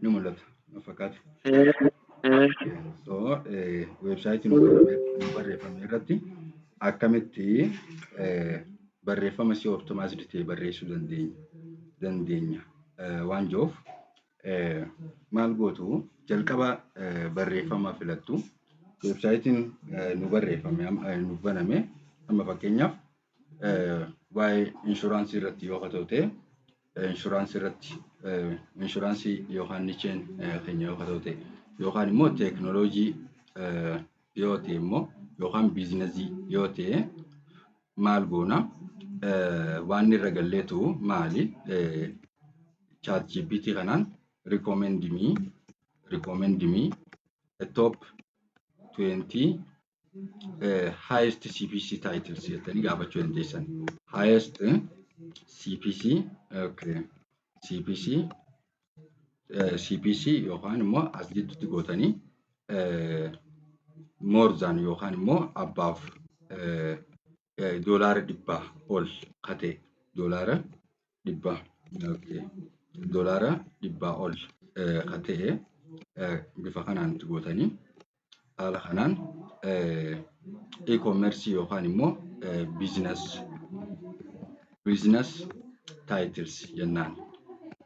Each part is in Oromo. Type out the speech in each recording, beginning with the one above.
Ni mul'ata fakkaata. So weebsaayitii nu barreeffame irratti akkamitti barreeffama SEO optimized ta'e barreessuu dandeenya waan jiruuf, maal gootu? Jalqaba barreeffama filattu. Weebsaayitiin nu barreeffame nu baname amma fakkeenyaaf waa'ee inshuraansii irratti yoo ta'u ta'e, inshuraansii irratti, inshuraansii yookaan nicheen keenya yoo ta'u ta'e, yookaan immoo teekinooloojii yoo ta'e immoo, yookaan biizinasii yoo ta'e, maal goona? Waan irra galleetu maali, Chat GPT kanaan "Recommend me top 20 highest CPC titles" jettanii gaafachuu dandeessan. Highest CPC, okay. CPC yookaan immoo as gidduutti gootanii more than yookaan immoo above $100 ol kate, $100, okay. $100 ol ka ta'e bifa kanaan itti gootanii, haala kanaan e-commerce yookaan immoo business titles jennaan.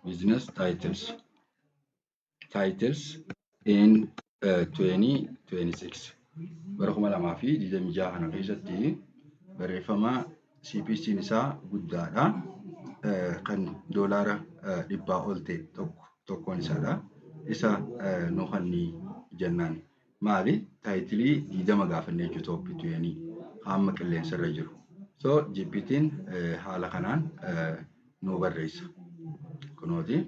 Business titles in 2026, bara 2026 kana keessatti barreeffama CPC'n isaa guddaadha. Kan $100 ol ta'e tokko tokkoon isaadha. Isa nu kanni jennaan. Maali? Title 20 gaafanne jechuudha, top 20 hamma qilleensa irra jiru. So GPT'n haala kanaan nu barreessa. Kunooti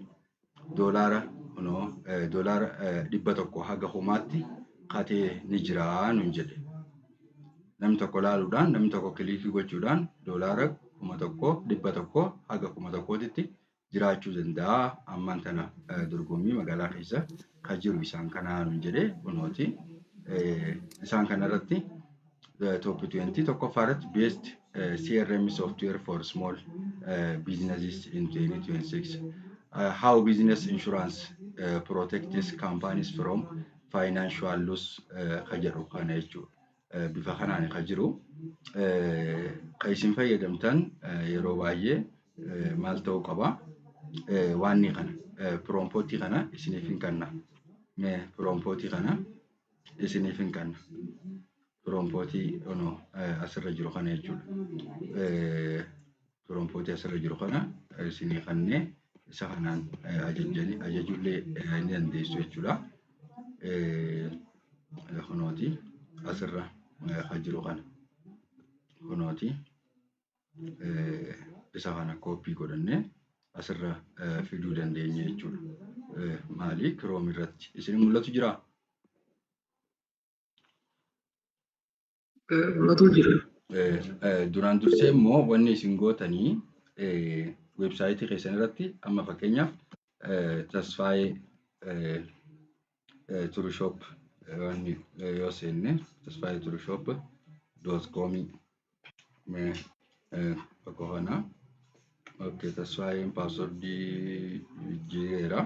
doolaara, kunoo $100 haga 1000tti katee ni jira nuun jedhe. Namni tokko laaluudhaan, namni tokko click gochuudhaan $1,100 haga 1000tti jiraachuu danda'a. Ammaan tana dorgommii magaalaa keessa kan jiru isaan kanaa nuun jedhe kunooti. Isaan kanarratti top 20 tokkoffaa irratti "Best CRM software for small businesses in 2026. How business insurance protects companies from financial loss" ka jedhu kana jechuudha. Bifa kanaan kan jiru. Kan isin fayyadamtan yeroo baay'ee maal ta'uu qaba? Waanni kana prompt kana isiniif hin kenna. Prompt kana isiniif hin kenna. Prompt asirra jiru kana jechuudha. Prompt asirra jiru kana isinii kennee isa kanaan ajajuullee ni dandeessu jechuudha. Kunooti asirra kan jiru kana. Kunooti isa kana copy godhannee asirra fiduu dandeenya jechuudha. Maali, Chrome irratti isin mul'atu jiraa? Mul'atu jira. Duraan dursee immoo wanni isin gootanii weebsaayitii keessan irratti amma fakkeenyaaf Tasfaayee Turushop wanni yoo seenne, tasfaayeeturushop.com tokko kana. Okay, Tasfaayeen password jijjiireera.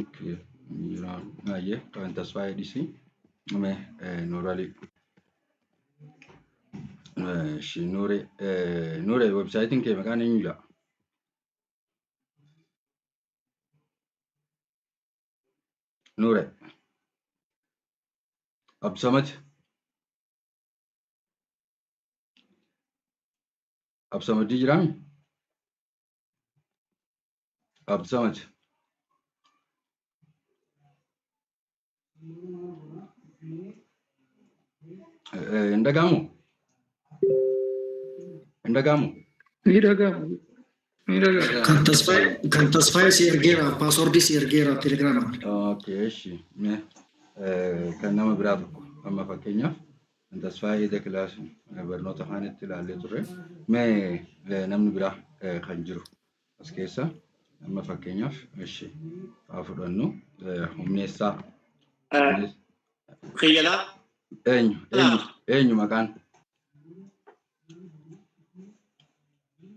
Okay, baay'ee kan Tasfaayee dhisi. Mee Nuuralii. Nuuree, Nuuree, weebsaayitiin kee maqaan eenyu jedha? Nuuree. Absamad. Absamadii jiraami? Absamad. Hin dhaga'amu? Hin dhaga'amu? Ni dhaga'ama. Ni dhaga'ama. Kan Tasfaayee si ergeera, password si ergeera telegiraamaan. Okay, eshi. Mee kan nama biraa tokko amma fakkeenyaaf kan Tasfaayee Dakilaas barnoota kaanitti ilaallee turre. Mee namni biraa kan jiru as keessa amma fakkeenyaaf, eshi, haa fudhannu Humneessaa. Kiyyalaa. Eenyu, eenyu, eenyu maqaan?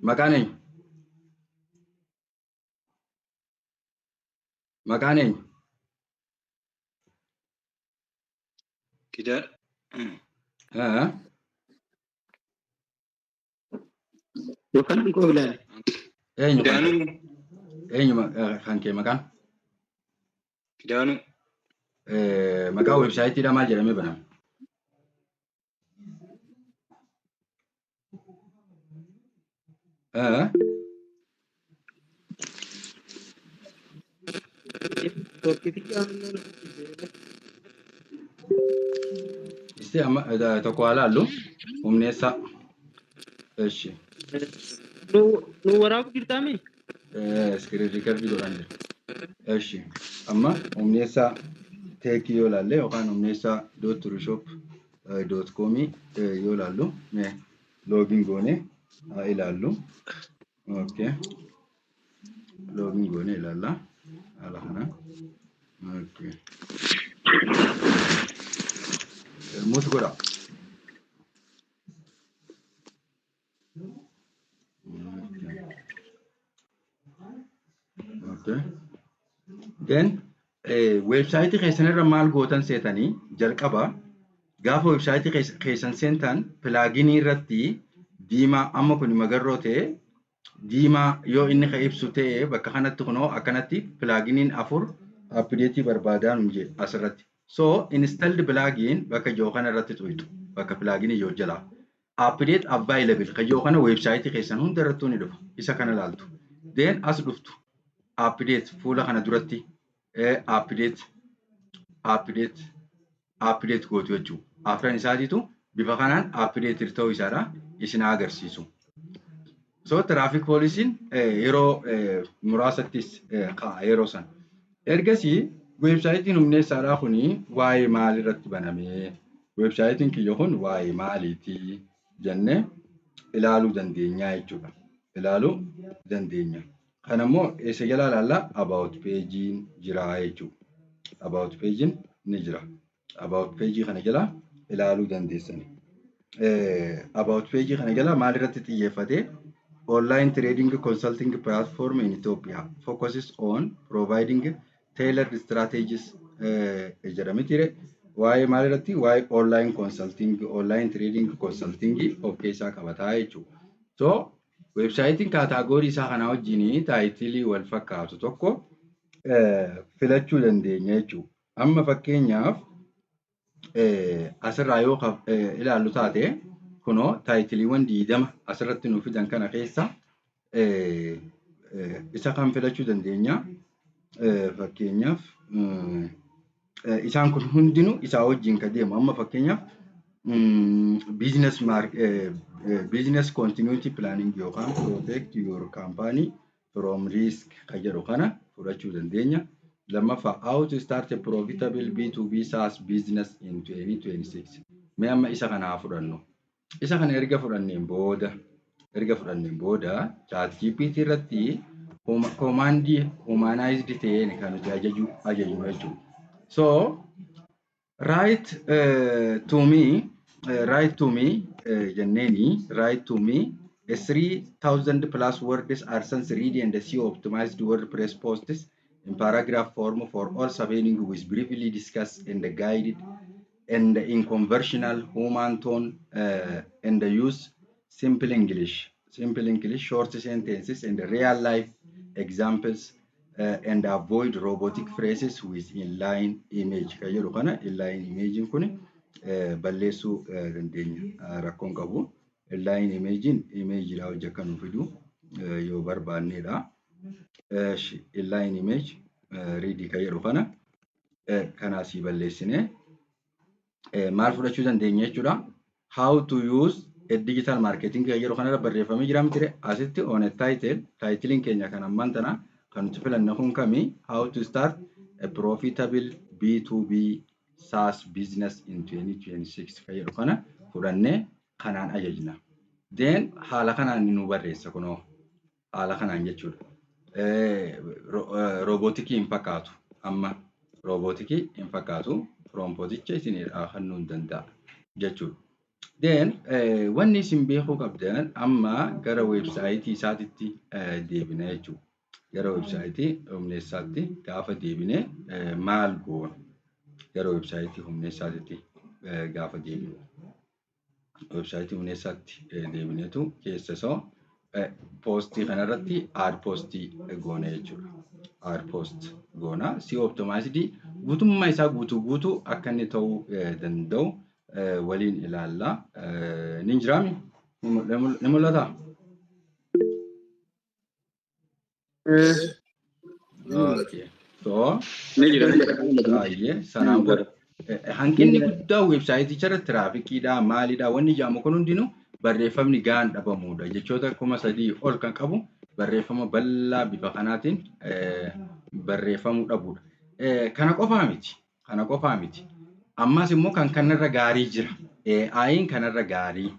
Maqaan eenyu? Maqaan eenyu? Kidaa. Yookaan koo ilaali. Eenyu kan Kidaanuu. Eenyu kan kee maqaan? Kidaanuu. Maqaa weebsaayitiidhaa maal jedhamee banama? Isti amma tokko haa laallu. Humneessaa. Eshi. Nu waraabu jirtaami? Screen record godhaan jira. Eshi. Amma Humneessaa Tech yoo laalle yookaan humneessaa.turushop.comii yoo laallu, mee login goone haa ilaallu. Okay. Login goone ilaalla. Haala kana. Okay. Mute godha. Okay. Okay. Then weebsaayitii keessan irra maal gootan seetanii? Jalqaba gaafa weebsaayitii keessan seentan, pluginii irratti diimaa, amma kun magarroo ta'e, diimaa yoo inni ka ibsu ta'e, bakka kanatti kunoo akkanatti pluginiin 4 updateii barbaadaa nun jedhe asirratti. So installed plugin bakka jiru kana irratti tuqxu, bakka pluginii jiru jalaa. Update available kan jiru kana weebsaayitii keessan hunda irrattuu ni dhufa. Isa kana ilaaltu. Then as dhuftu, update fuula kana duratti update, update, update gootu jechuudha. Afran isaatiitu bifa kanaan update ta'uu isaadha isin agarsiisu. So traffic policeiin yeroo muraasattis ka'a yeroo san. Ergasii weebsaayitiin humneessaadhaa kuni waa'ee maalirratti banamee, weebsaayitiin kiyya kun waa'ee maaliitii jennee ilaaluu dandeenya jechuudha. Ilaaluu dandeenya. Kanammoo eessa jalaa ilaallaa? About pageiin jira jechuudha. About pageiin ni jira. About pageii kana jalaa ilaaluu dandeessani. About pageii kana jalaa maalirratti xiyyeeffate? Online trading consulting platform in Ethiopia focuses on providing tailored strategies jedhame ture. Waa'ee maalirratti? Waa'ee online consulting, online trading consulting of keessaa qabataa jechuudha. So weebsaayitiin categoryii isaa kanaa wajjin titleii wal fakkaatu tokko filachuu dandeenya jechuudha. Amma fakkeenyaaf asirraa yoo ilaallu taate, kunoo titleiiwwan 20 asirratti nu fidan kana keessa isa kan filachuu dandeenya. Fakkeenyaaf isaan kun hundinuu isaa wajjin kan deemu. Amma fakkeenyaaf business continuity planning yookaan protect your company from risk kan jedhu kana fudhachuu dandeenya. Lammaffaa, how to start a profitable B2B SaaS business in 2026. Mee amma isa kana haa fudhannu. Isa kana erga fudhanneen booda ChatGPT irratti commandii humanized ta'een kan nuti ajajnu jechuudha. So write to me jenneeni, write to me a 3000 plus words are sense ready and SEO optimized WordPress posts in paragraph form for all subheading with briefly discussed and guided and in conversational human tone and use simple English, short sentences and real life examples and avoid robotic phrases with inline image kan jedhu kana, inline image kun balleessuu dandeenya, rakkoon qabu. Inline image image dha hojii akka nu fidu yoo barbaannedha. Inline image ready kan jedhu kana kanaasii balleessine maal fudhachuu dandeenya jechuudha. How to use a digital marketing kan jedhu kanarra barreeffamee jira miti? Asitti on a title, titleiin keenya kan ammaan tana kan nuti filanne kun kami? How to start a profitable B2B SaaS business in 2026 kan jedhu kana fudhannee kanaan ajajna. Then haala kanaan nu barreessa, kunoo haala kanaan jechuudha. Roboticii hin fakkaatu, amma roboticii hin fakkaatu, prompticha isinidha kennuu hin danda'a jechuudha. Then wanni isin beekuu qabdan, amma gara weebsaayitii isaatitti deebina jechuudha. Gara websaayitii humneessaatti gaafa deebine maal goona? Gara websaayitii humneessaatti gaafa deebinu. Websaayitii humneessaatti deebineetu keessa isaa poostii kanarratti add poostii goona jechuudha. Add post goona. SEO optimized guutummaa isaa guutuu guutuu akka inni ta'uu danda'u waliin ilaalla. Ni jiraami? Ni mul'ataa? Okay. So, Ni jira. Baay'ee sanaan booda hanqinni guddaa weebsaayiticha irratti tiraafikiidha, maalidha, wanni jedhamu kun hundinuu barreeffamni gahaan dhabamuudha. Jechoota 3000 ol kan qabu barreeffama bal'aa bifa kanaatiin barreeffamuu dhabuudha. Kana qofaa miti. Kana qofaa miti. Ammas immoo kan kanarra gaarii jira. AI'n kanarra gaarii.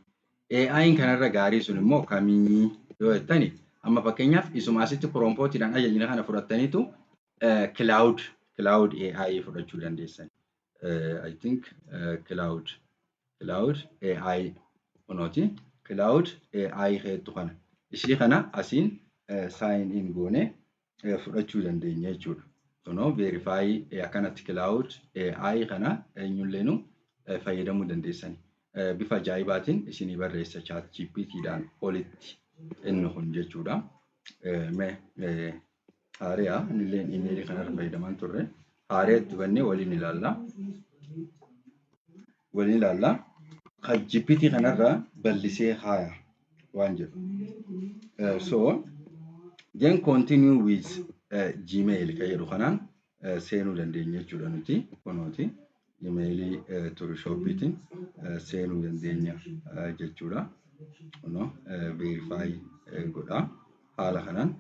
AI'n kanarra gaarii sun immoo kamii yoo jettani, amma fakkeenyaaf isuma asitti piroompootiidhaan ajajna kana fudhattaniitu Claude AI fudhachuu dandeessan. I think Claude AI kunooti. Claude AI hedduu kana. Ishii kana asiin sign in goonee fudhachuu dandeenya jechuudha. Kunoo verify akkanatti Claude AI kana eenyulleenu fayyadamuu dandeessani. Bifa ajaa'ibaatiin isinii barreessa chat GPTdhaan olitti inni kun jechuudha. Mee haariyaa innillee imeelii kanarra fayyadamaa turre. Haariyaa itti bannee waliin ilaalla. Waliin ilaalla. Kan GPT kanarra bal'isee haaya waan jedhu. So then continue with Gmail kan jedhu kanaan seenuu dandeenya jechuudha nuti kunooti. Imeelii turishooppiitiin seenuu dandeenya jechuudha. Kunoo verify godha. Haala kanaan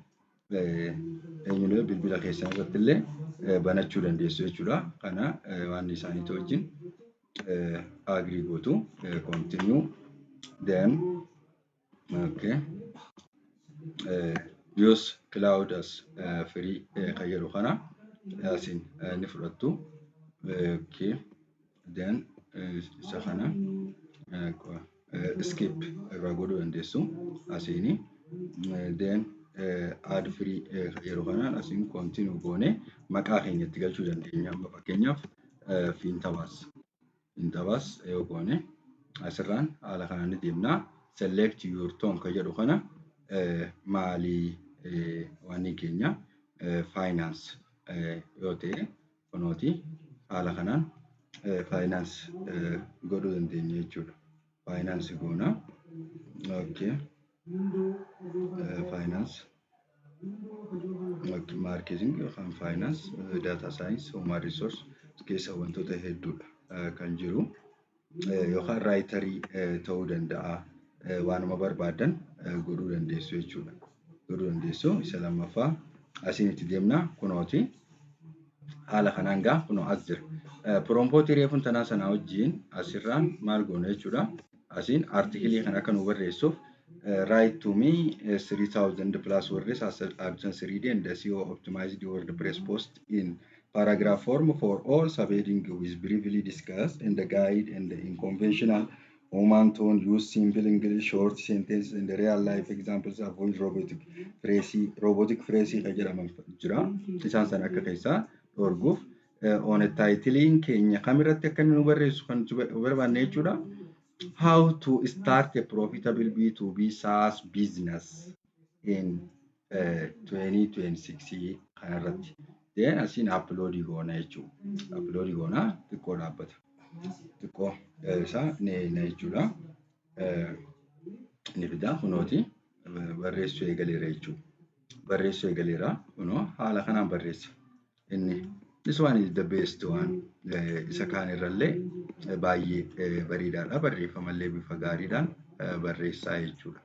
eenyullee bilbila keessan irratti illee banachuu dandeessu jechuudha. Kana waan isaaniitu wajjin agree gootu, continue, then okay, use Claude as free kan jedhu kana asiin ni fudhattu. Okay, then isa kana skip irraa godhuu dandeessu asiini. Then add free yeroo kanaan asiin continue goone maqaa keenya itti galchuu dandeenya. Amma fakkeenyaaf Fiintabaas yoo goone asirraan haala kanaan ni deemna. Select your tone kan jedhu kana maalii waan keenya finance yoo ta'e kunooti haala kanaan finance godhuu dandeenya jechuudha. Finance goona. Okay. Finance. Okay. Marketing yookaan finance, data science, human resource keessa wantoota hedduudha kan jiru. Yookaan writerii ta'uu danda'a. Waanuma barbaadan godhuu dandeessu jechuudha. Godhuu dandeessu. Isa lammaffaa asiin itti deemna kunooti. Haala kanaan gaa kunoo as jira. Piroompootii reefuun tanaa sanaa wajjin asirraan maal goona jechuudha. Asiin artikilii kana akka nu barreessuuf write to me 3000 plus words as Arjun 3D and SEO optimized WordPress post in paragraph form for all subheading with briefly discussed and the guide and in conventional human tone, use simple English, short sentences and real life examples, avoid robotic phrase kan jedhaman jira. Isaan sana akka keessaa dhorguuf on titleiin keenya kamirratti akka inni nu barreessu kan barbaanne jechuudha. How to start a profitable B2B SaaS business in 2026 kanarratti. Then asiin uploadii goona jechuudha. Uploadii goona, xiqqoo dhaabbata. Xiqqoo isaa ni jechuudha. Ni fida kunooti barreessuu eegaleera jechuudha. Barreessuu eegaleera, kunoo haala kanaan barreessa. Inni this one is the best one. Isa kaan irrallee baay'ee bareedaadha. Barreeffamallee bifa gaariidhaan barreessaa jechuudha.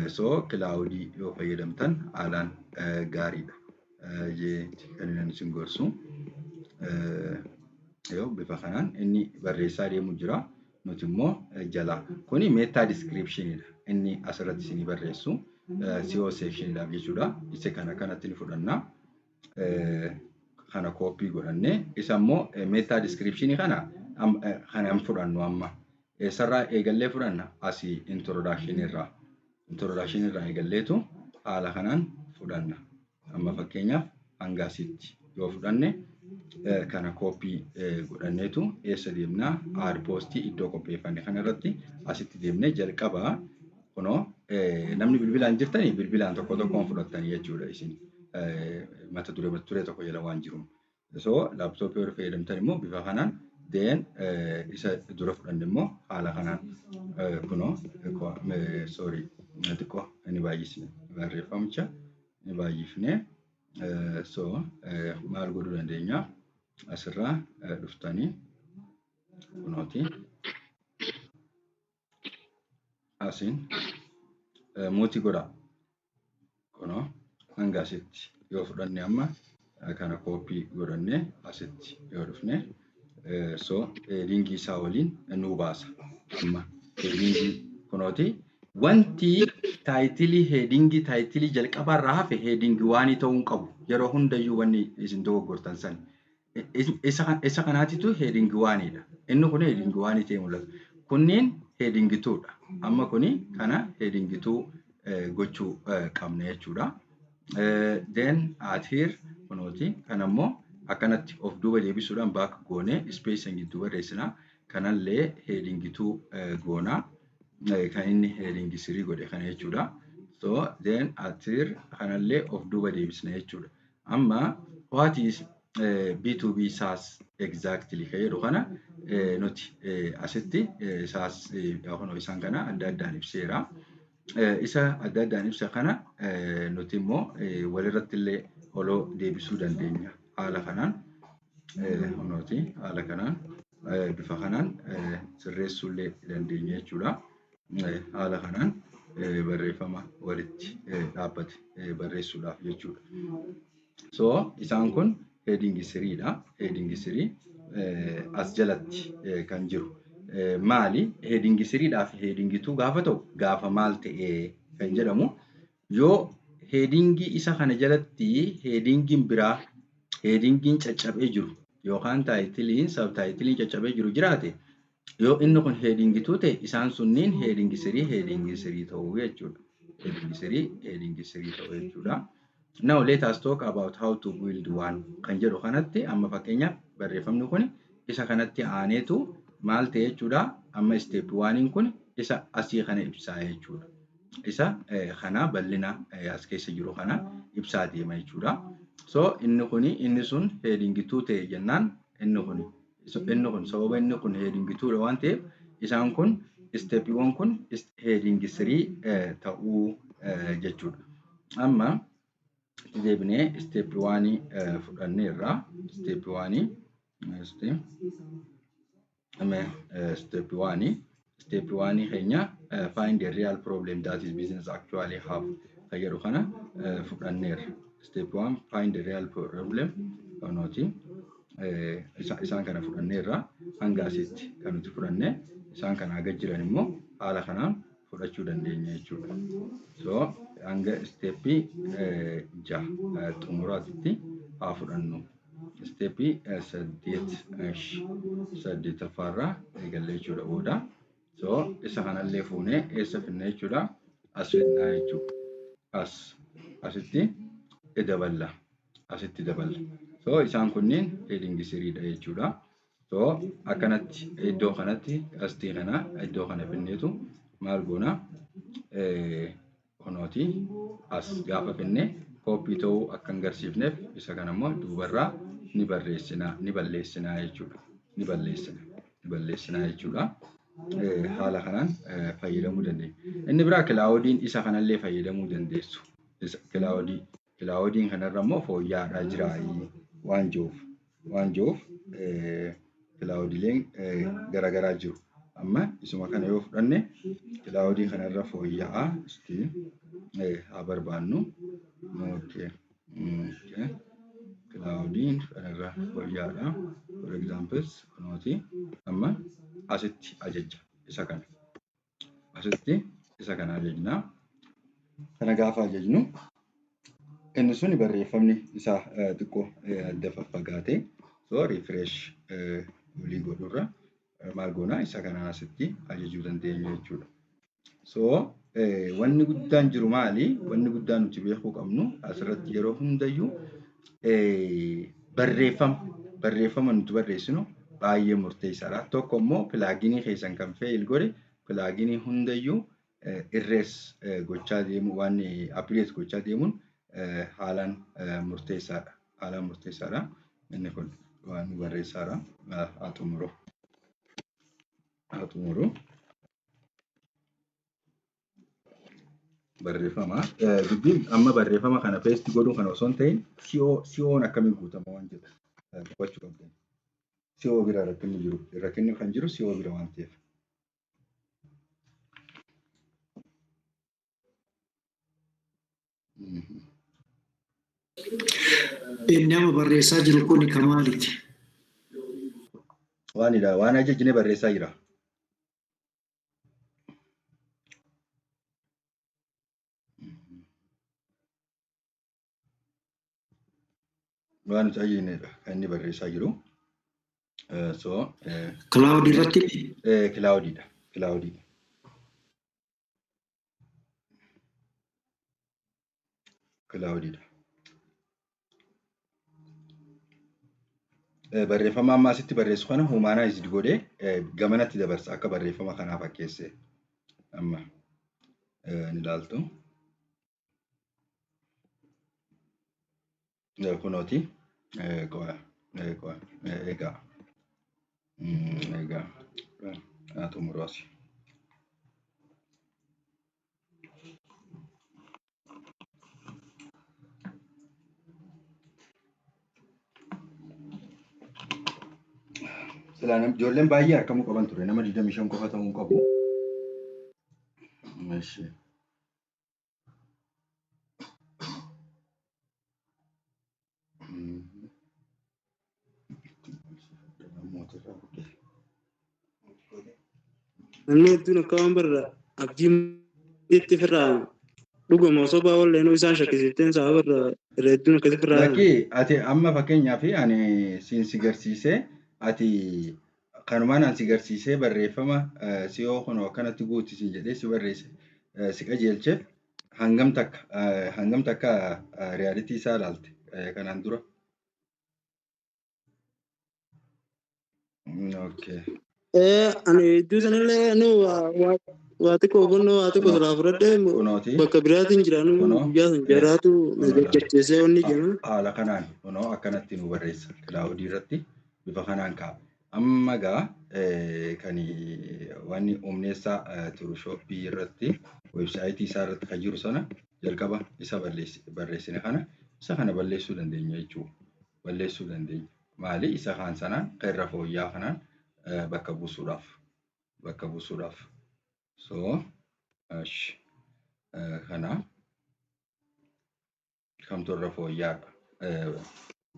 So Claudeii yoo fayyadamtan haalaan gaariidha. Kan inni isin gorsu. Yoo bifa kanaan inni barreessaa deemu jira. Nuti immoo jala. Kuni meta descriptionidha. Inni asirratti isinii barreessu. SEO sectionidhaaf jechuudha. Isa kana kanatti ni fudhanna. Kana copy godhannee isa immoo meta descriptionii kana hin fudhannu amma. Eessarraa eegallee fudhanna? Asii introduction irraa. Introduction irraa eegalleetu haala kanaan fudhanna. Amma fakkeenyaaf hanga asitti yoo fudhanne, kana copy godhanneetu eessa deemnaa? Add post iddoo qopheeffanne kanarratti asitti deemnee jalqabaa kunoo, namni bilbilaan jirtanii bilbilaan tokko tokkoon fudhattanii jechuudha, isin mata duree tokko jala waan jiruun. So laptop yoo fayyadamtan immoo bifa kanaan, then isa dura fudhanne immoo haala kanaan kunoo, sorry, xiqqoo inni baay'isne, barreeffamicha ni baay'ifne. So maal godhuu dandeenya? Asirraa dhuftanii kunooti asiin mute godhaa. Kunoo hanga asitti yoo fudhanne, amma kana copy godhannee asitti yoo dhufne, so heading isaa waliin nuu baasa. Amma heading kunooti. Wanti title heading title jalqabaarraa hafe heading one ta'uu hin qabu. Yeroo hundayyuu wanni isin dogoggortan sani. Isa kanaatitu heading onedha. Inni kun heading one ta'ee mul'ata. Kunniin heading twodha. Amma kuni kana heading two gochuu qabna jechuudha. Then at here kunooti, kana immoo akkanatti of duuba deebisuudhaan back goonee space gidduu barreessina. Kanallee heading two goonaa. Kan inni heading three godhe kana jechuudha. So then at here kanallee of duuba deebisna jechuudha. Amma "What is B2B SaaS exactly?" kan jedhu kana nuti asitti SaaS kunoo isaan kana adda addaan ibseera. Isa adda addaan ibsa kana nuti immoo walirratti illee oloo deebisuu dandeenya. Haala kanaan kunooti, haala kanaan bifa kanaan sirreessuu illee dandeenya jechuudha. Haala kanaan barreeffama walitti dhaabbate barreessuudhaaf jechuudha. So isaan kun heading threedha. Heading three as jalatti kan jiru. Maali? Heading threedhaa fi heading two gaafa ta'u, gaafa maal ta'ee kan jedhamu, yoo heading isa kana jalatti headingiin biraa, headingiin caccabee jiru yookaan titleiin subtitleiin caccabee jiru jiraate, yoo inni kun heading two ta'e, isaan sunniin heading three heading three ta'uu jechuudha. Heading three heading three ta'uu jechuudha. "Now let us talk about how to build one" kan jedhu kanatti amma fakkeenyaaf barreeffamni kun isa kanatti aaneetu maal ta'e jechuudha. Amma step oneiin kun isa asii kana ibsaa jechuudha. Isa kana bal'ina as keessa jiru kana ibsaa deema jechuudha. So inni kuni, inni sun heading two ta'e jennaan, inni kun sababa inni kun heading twodha waan ta'eef, isaan kun stepiiwwan kun heading three ta'uu jechuudha. Amma itti deebinee step one fudhanneerra. Step one, step one keenya "Find the real problem that is business actually have" kan jedhu kana fudhanneerra. Step one, find the real problem, kunooti. Isaan kana fudhanneerra. Hanga asitti kan nuti fudhanne isaan kana, haga jiran immoo haala kanaan fudhachuu dandeenya jechuudha. So hanga step 6 xumuraatitti haa fudhannu. Step 8, saddeettaffaarraa eegalle jechuudha booda. So isa kanallee fuunee eessa finna jechuudha? As finnaa jechuudha. Asitti daballa. Asitti daballa. So isaan kunniin heading threedha jechuudha. So akkanatti iddoo kanatti asxii kana iddoo kana finneetu maal goona? Kunooti, as gaafa finne copy ta'uu akka hin agarsiifneef isa kana immoo duubarraa ni barreessinaa, ni balleessinaa jechuudha. Ni balleessina. Ni balleessinaa jechuudha. Haala kanaan fayyadamuu dandeenya. Inni biraa Claudeiin isa kanallee fayyadamuu dandeessu. Claude. Claudeiin kanarra immoo fooyya'aadhaa jira waan jiruuf Claudeileen garaagaraa jiru. Amma isuma kana yoo fudhanne Claude kanarra fooyya'aa haa barbaannu. Claudeiin kanarra fooyya'aadha. For example, kunooti, amma asitti ajajja isa kana. Asitti isa kana ajajna. Kana gaafa ajajnu inni suni barreeffamni isaa xiqqoo adda faffagaate, so refresh olii godhurra maal goona? Isa kanaan asitti ajajuu dandeenya jechuudha. So Wanni guddaan jiru maali? Wanni guddaan nuti beekuu qabnu asirratti yeroo hundayyuu barreeffama nuti barreessinu baay'ee murteessaadha. Tokko immoo pluginii keessan kan fail godhe pluginii hundayyuu irrees gochaa deemu waan update gochaa deemuun haalaan murteessaadha. Haalaan murteessaadha. Inni kun waan nu barreessaadha. Haa xumuru. Haa xumuru. Barreeffama. Dubbiin amma barreeffama kana paste godhuu kana osoo hin ta'in SEO'n akkamiin guutama waan jedhu hubachuu qabdan. SEO bira rakkinni jiru. Rakkinni kan jiru SEO bira waan ta'eef. Inni amma barreessaa jiru kun kan maaliiti? Waanidha. Waan ajajne barreessaa jira. Waan nuti ajajnedha kan inni barreessaa jiru. So Claude irratti Claudeidha. Claude. Claudeidha. Barreeffama amma asitti barreessu kana humanized godhee gamanatti dabarsa akka barreeffama kanaa fakkeesse amma ni ilaaltu. Kunooti egaa egaa haa xumuru asi. Silaa ijoolleen baay'ee argamuu qaban ture. Nama 25 qofa ta'uu qabu. Eshi. Namni hedduun akka waan barra abdii itti firraa dhuguma osoo ba'aa walleenuu isaan shakkisiifteen sababa irra irra hedduun akkasi firraa. Lakkii ati amma fakkeenyaaf ani siin si garsiisee ati kanumaan an si garsiisee barreeffama SEO kun akkanatti guuti siin jedhee si barreesse si qajeelcheef hangam takka reality isaa ilaalte kanaan dura. Okay. Ani hedduu sanallee nu waa xiqqoo hubannoo waa xiqqoo silaa fudhadhee Kunooti. Bakka biraatiin jiraanu Kunoo. Guyyaa san jaraatu na Kunoo. jajjabeessee wanni jedhu. Haala kanaan kunoo akkanatti nu barreessa. Claude irratti bifa kanaan kaa'a. Amma gaa kan wanni humneessaa turu shop irratti website isaa irratti kan jiru sana jalqaba isa barreessine kana isa kana balleessuu dandeenya jechuudha. Balleessuu dandeenya. Maali isa kaan sanaan kan irra fooyya'aa kanaan bakka buusuudhaaf. Bakka buusuudhaaf. So kana kamtu irra fooyya'aadha.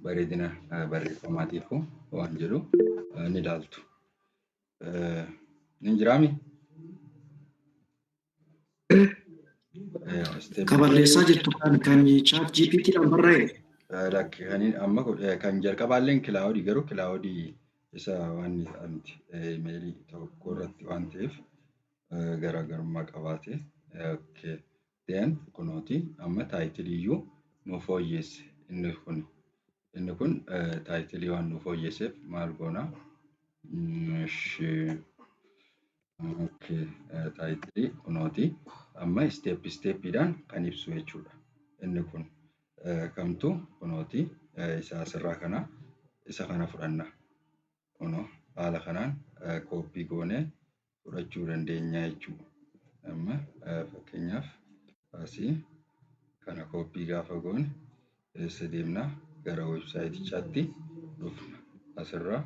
Bareedina barreeffamaatiif waan jedhu ni ilaaltu. Ni jiraami? Kan barreessaa jirtu kan chat GPT dhaan barraa'e. Lakki kan amma kan jalqabaalleen Claude garuu Claude isa waan miti email tokko irratti waan ta'eef garaagarummaa qabaate. Okay. Then kunooti amma title iyyuu nu fooyyesse inni kun. Inni kun title waan nu fooyyesseef maal goona? Ishi. Okay. Title kunooti amma step stepiidhaan kan ibsu jechuudha. Inni kun kamtu kunooti isa asirraa kana isa kana fudhanna. Kunoo haala kanaan copy goonee fudhachuu dandeenya jechuudha. Amma fakkeenyaaf asii kana copy gaafa goone eessa deemna? Gara websiteichaatti dhufna. Asirraa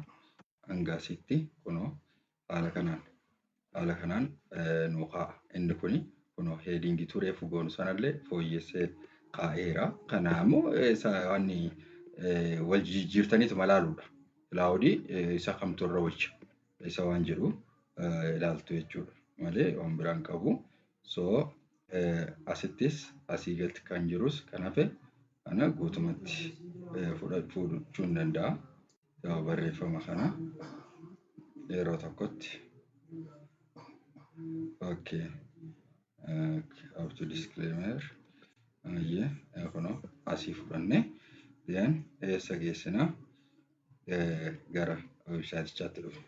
hanga asitti kunoo haala kanaan nu kaa'a. Inni kuni kunoo heading tureef goonu sanallee fooyyessee kaa'eera. Kanaammoo isa wanni wal jijjiirtaniituma ilaaluudha. Claude isa kamtu irra wayya isa waan jedhu ilaaltu jechuudha malee waan biraan qabu. So asittis asii gadi kan jirus kan hafe kana guutumatti fudhachuu hin danda'a. Barreeffama kana yeroo tokkotti. Okay. Up to disclaimer. Ayyee, kunoo asii fudhannee, then eessa geessinaa? Gara weebsaayitichaatti dhufu.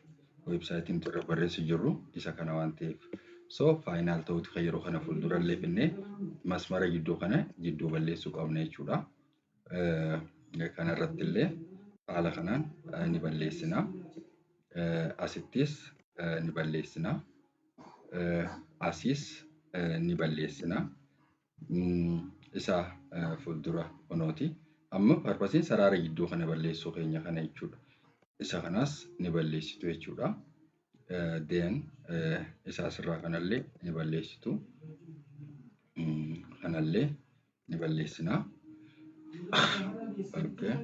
Weebsaayitiin nuti irra barreessu jirru isa kana waan ta'eef. So final ta'uuti kan yeroo kana fuuldurallee finnee masmara jidduu kana jidduu balleessuu qabna jechuudha. Kanarratti illee haala kanaan ni balleessina. Asittis ni balleessina. Asiis ni balleessina. Isa fuuldura kunooti. Amma purposeiin saraara gidduu kana balleessuu keenya kana jechuudha. Isa kanas ni balleessitu jechuudha. Then isa asirraa kanallee ni balleessitu. Kanallee ni balleessina. Okay.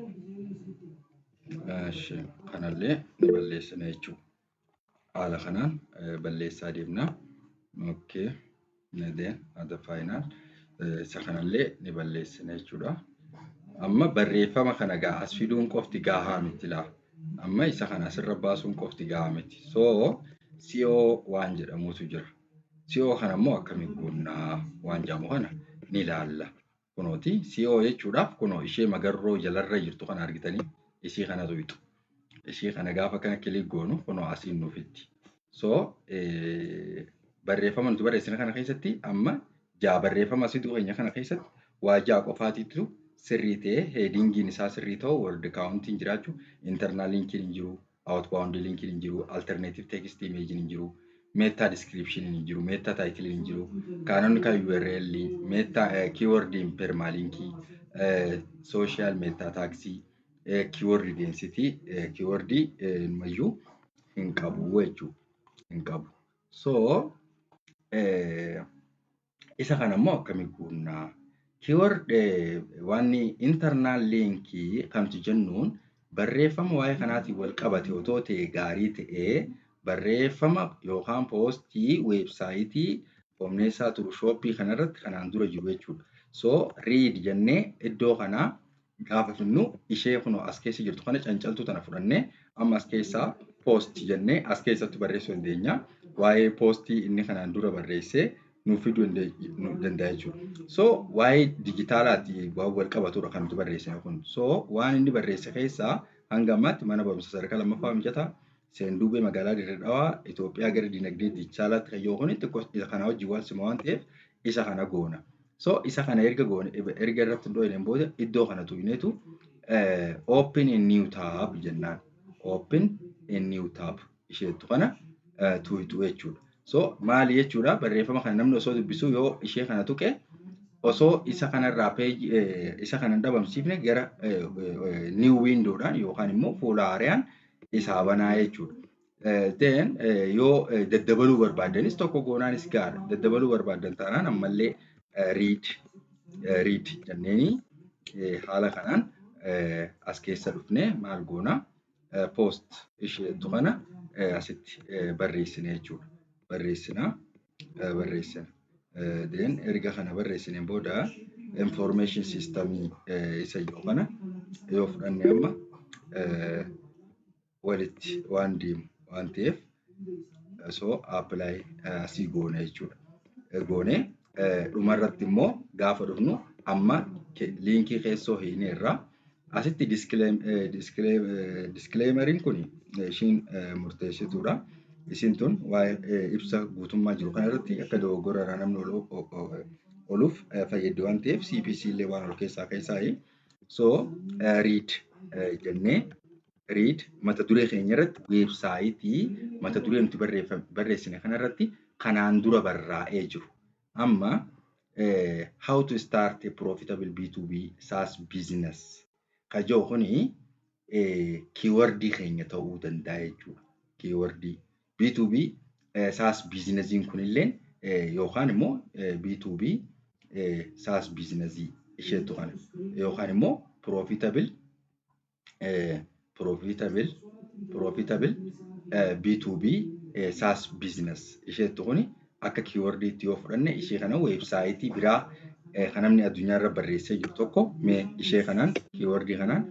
Kanallee ni balleessina jechuudha. Haala kanaan balleessaa deemna. Okay. Then at the final isa kanallee ni balleessina jechuudha. Amma barreeffama kana gaa as fiduun qofti gahaa miti laa. Amma isa kana asirra baasuun qofti gahaa miti. So SEO waan jedhamutu jira. SEO kana immoo akkamiin goonnaa waan jedhamu kana ni ilaalla. Kunooti SEO jechuudhaaf kunoo ishee magarroo jalarra jirtu kana argitanii ishee kanatu fixu. Ishee kana gaafa kana click goonu kunoo asiin nuufitti. So barreeffama nuti barreessine kana keessatti amma jaa barreeffama asii keenya kana keessatti waa jaa qofaatiitu sirrii ta'ee, headingiin isaa sirrii ta'u, word countiin jiraachuu, internal linkiin hin jiru, outbound linkiin hin jiru, alternative text imageiin hin jiru, meta description hin jiru, meta title hin jiru, canonical URL, meta keyword permalinkii, social meta tagsii, keyword density, keyword mayyuu hin qabu jechuudha. Hin qabu. So isa kana immoo akkamiin guunnaa? Keyword wanni internal linkii kamtu jennuun barreeffama waa'ee kanaatiin wal qabate otoo ta'e gaarii ta'ee, barreeffama yookaan postii weebsaayitii Omneessaa Turu Shopii kanarratti kanaan dura jiru jechuudha. So read jennee iddoo kanaa gaafa finnu ishee kunoo as keessa jirtu kana cancaltuu tana fudhannee amma as keessaa post jennee as keessatti barreessuu dandeenya. Waa'ee postii inni kanaan dura barreessee nuuf fiduu danda'a jechuudha. So waa'ee dijitaalaati waan wal qabatudha kan nuti barreessine kun. So waan inni barreesse keessaa hanga ammaatti mana barumsa sadarkaa lammaffaa mijataa Seenduubee magaalaa Dirree Dhawaa Itoophiyaa gara dinagdee dijitaalaatti kan yoo kun xiqqoo isa kana wajjin wal sima waan ta'eef isa kana goona. So isa kana erga goone, erga irratti hundoofneen booda iddoo kana tuqneetu open in new tab jennaan. Open in new tab isheettu kana tuqxu jechuudha. So maali jechuudha? Barreeffama kana namni osoo dubbisuu yoo ishee kana tuqe, osoo isa kanarraa peejii isa kana hin dhabamsiifne gara new windowdhaan yookaan immoo fuula haaraan isaa banaa jechuudha. Then yoo daddabaluu barbaaddanis tokko goonaanis gahaadha. Daddabaluu barbaaddan taanaan ammallee read jenneeni haala kanaan as keessa dhufnee maal goona? Post isheettu kana asitti barreessine jechuudha. Barreessina, barreessina. Then erga kana barreessineen booda information system isa jiru kana yoo fudhanne amma walitti waan deemu waan ta'eef, so apply asii goone jechuudha. Goone dhumarratti immoo gaafa dhufnu amma linkii keessoo hiineerra. Asitti disclaimeriin kun ishiin murteessituudha. Isin tun waa'ee ibsa guutummaa jiru kanarratti akka dogoggora irraa namni ooluuf fayyaddi waan ta'eef CPC illee waan ol keessaa keessaayi. So read jennee read mata duree keenya irratti weebsaayitii mata duree nuti barreessine kanarratti kanaan dura barraa'ee jiru. Amma "How to start a profitable B2B SaaS business" ka jiru kuni keywordii keenya ta'uu danda'a jechuudha. Keywordii B2B SaaS businessiin kunillee yookaan immoo B2B SaaS businessii isheetu kana yookaan immoo profitable B2B SaaS business isheetu kuni akka keywordiitti yoo fudhanne, ishee kana weebsaayitii biraa kan namni addunyaarra barreessee jiru tokko mee ishee kanaan keywordii kanaan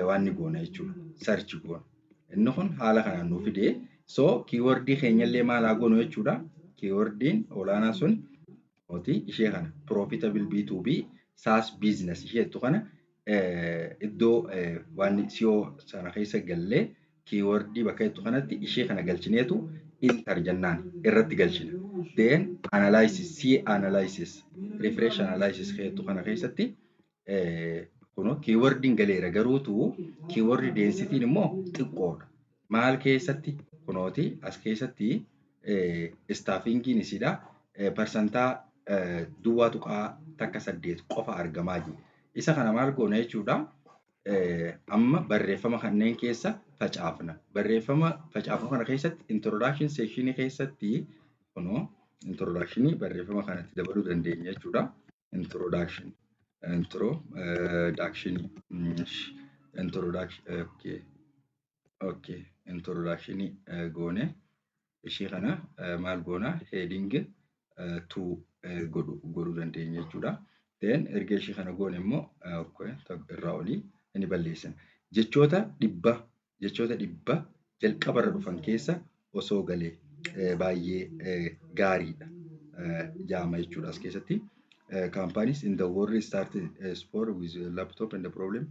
waan ni goona jechuudha. Search goona. Inni kun haala kanaan nuu fidee, so keywordii keenyallee maal haa goonu jechuudha. Keywordiin olaanaa sun Kunooti ishee kana, profitable B2B SaaS business isheettu kana, iddoo waan SEO sana keessa gallee keywordii bakka jettu kanatti ishee kana galchineetu enter jennaan irratti galchina. Then analysis, see analysis, refresh analysis jettu kana keessatti kunoo keywordiin galeera, garuutu keyword densityn immoo xiqqoodha. Maal keessatti? Kunooti as keessatti staffingiin isiidha. Parsantaa 0.18 qofa argamaa jira. Isa kana maal goona jechuudha? Amma barreeffama kanneen keessa facaafna. Barreeffama facaafnu kana keessatti introduction section keessatti kunoo introduction barreeffama kanatti dabaluu dandeenya jechuudha. Introduction, introduction, introduction, okay, introduction goone ishee kana maal goona? Heading 2 godhuu dandeenya jechuudha. Then erga ishee kana goone immoo irraa olii ni balleessina. Jechoota 100 jalqabarra dhufan keessa osoo galee baay'ee gaariidha jaama jechuudha as keessatti. Companies in the world started a sport with a laptop and the problem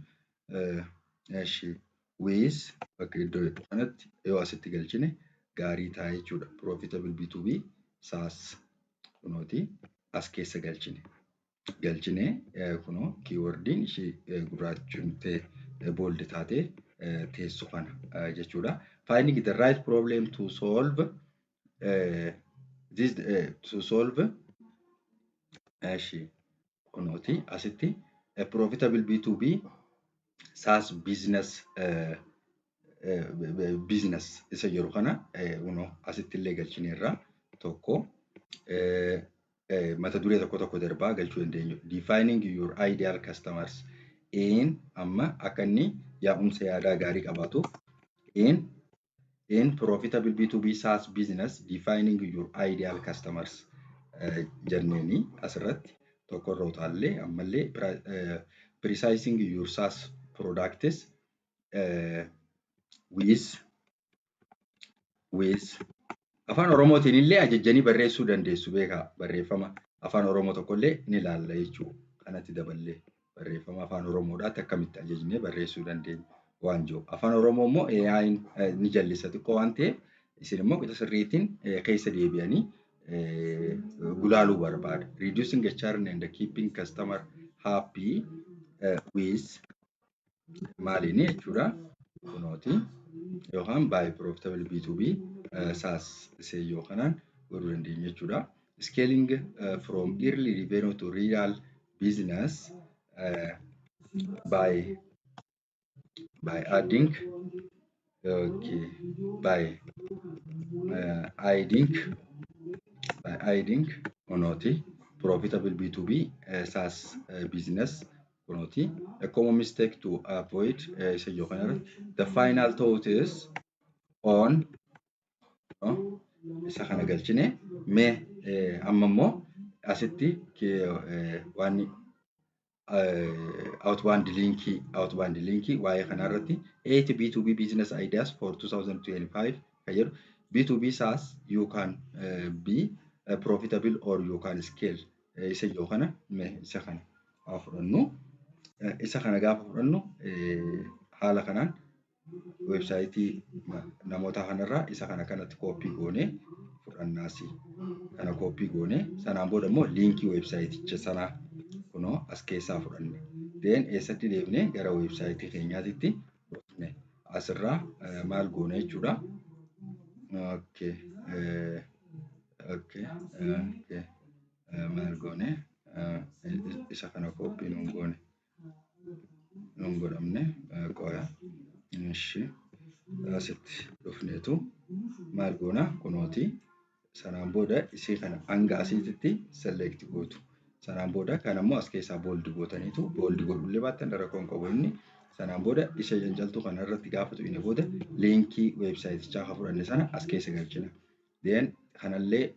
with bakka iddoo kanatti yoo asitti galchine gaarii ta'a jechuudha. Profitable B2B SaaS kunooti as keessa galchine. Galchine kunoo keywordiin ishee gurraachumtee bold taatee teessu kana jechuudha. Finding the right problem to solve this to solve eshi kunooti asitti profitable B2B SaaS business isa jiru kana kunoo asitti illee galchineerra. Tokko mata duree tokko tokko darbaa galchuu dandeenyu. Defining your ideal customers in amma akka inni yaa'umsa yaadaa gaarii qabaatuuf in profitable B2B SaaS business defining your ideal customers jenneeni asirratti tokko irra utaallee ammallee precising your SaaS products with afaan Oromootiin illee ajajjanii barreessuu dandeessu, beekaa. Barreeffama afaan Oromoo tokkollee ni ilaalla jechuudha. Kanatti daballee barreeffama afaan Oromoodhaatti akkamitti ajajnee barreessuu dandeenya waan jiru. Afaan Oromoo immoo AI'n ni jallisa xiqqoo waan ta'eef, isin immoo qixa sirriitiin keessa deebi'anii gulaaluu barbaada. Reducing the churn and keeping customer happy with maaliini jechuudha. Kunooti yookaan by profitable B2B SaaS seeyyoo kanaan godhuu dandeenya jechuudha. Scaling from early revenue to real business by adding, okay, by adding kunooti profitable B2B SaaS business kunooti a common mistake to avoid isa jiru kanarratti the final thought is on isa kana galchine. Mee amma immoo asitti waan outbound linkii waa'ee kanarratti 8 B2B business ideas for 2025 kan jedhu, B2B SaaS you can be profitable or you can scale isa jiru kana, mee isa kana haa fudhannu. Isa kana gaafa fudhannu haala kanaan weebsaayitii namoota kanarraa isa kana kanatti copy goonee fudhannaasi. Kana copy goonee sanaan booda immoo liinkii weebsaayiticha sanaa kunoo as keessaa fudhanne. Then eessatti deebinee? Gara weebsaayitii keenyaatitti dhufne. Asirraa maal goone jechuudha? Okay. Maal goone? Isa kana copy nuun goone. Nuun godhamne qoya. Ishi asitti dhufneetu maal goona? Kunooti. Sanaan booda isii kana hanga asiitti select gootu. Sanaan booda kan ammoo as keessaa bold gootaniitu, bold godhullee baattan rakkoon qabu inni. Sanaan booda isa cancaltuu kana irratti gaafa tuqne booda liinkii weebsaayitichaa kan fudhanne sana as keessa galchina. Then kanallee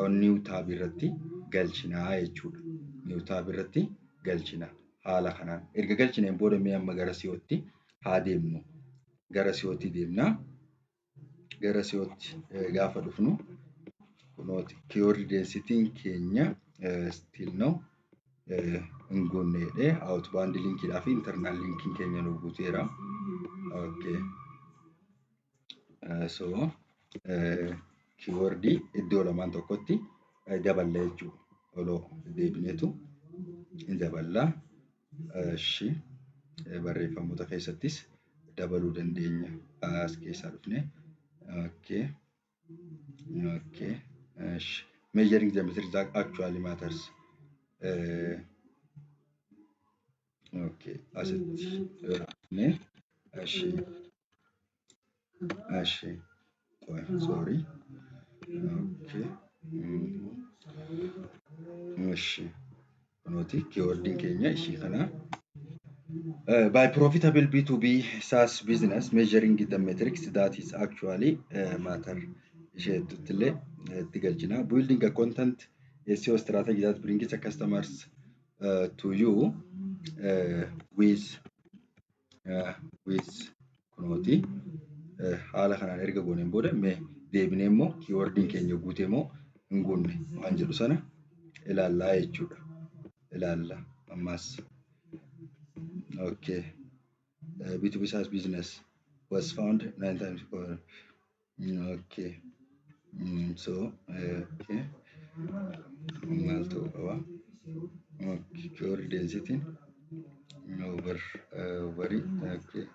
new tab irratti galchinaa jechuudha. New tab irratti galchina haala kanaan. Erga galchineen booda mee amma gara SEOtti haa deemnu. Gara SEOtti deemnaa. Gara SEOtti gaafa dhufnu kunooti keyword densityn keenya Still now hin guunne jedhee outbound linkiidhaa fi internal linkiin keenya nu guuteera. Okay. So keywordii iddoo lamaan tokkotti daballa jechuudha. Oloo deebineetu hin daballa. Ishi barreeffamoota keessattis dabaluu dandeenya. As keessaa dhufne. Okay. Okay. Ishi. Measuring the metrics that actually matters. Okay. Asitti dhufne. Ishi. Ishi. Sorry. Okay. Ishi. Kunooti keywordiin keenya ishii kana. By profitable B2B SaaS business, measuring the metrics that is actually matter. Isheetutti illee itti galchina. Building a content SEO strategy that brings the customers to you with kunooti. Haala kanaan erga gooneen booda mee deebinee immoo keywordiin keenya guutee moo hin guunne waan jedhu sana ilaallaa jechuudha. Ilaalla ammas. Okay. B2B SaaS business was found nine times before. Okay. So, okay. Maal ta'uu qaba? Okay. Keyword density over overii. Okay.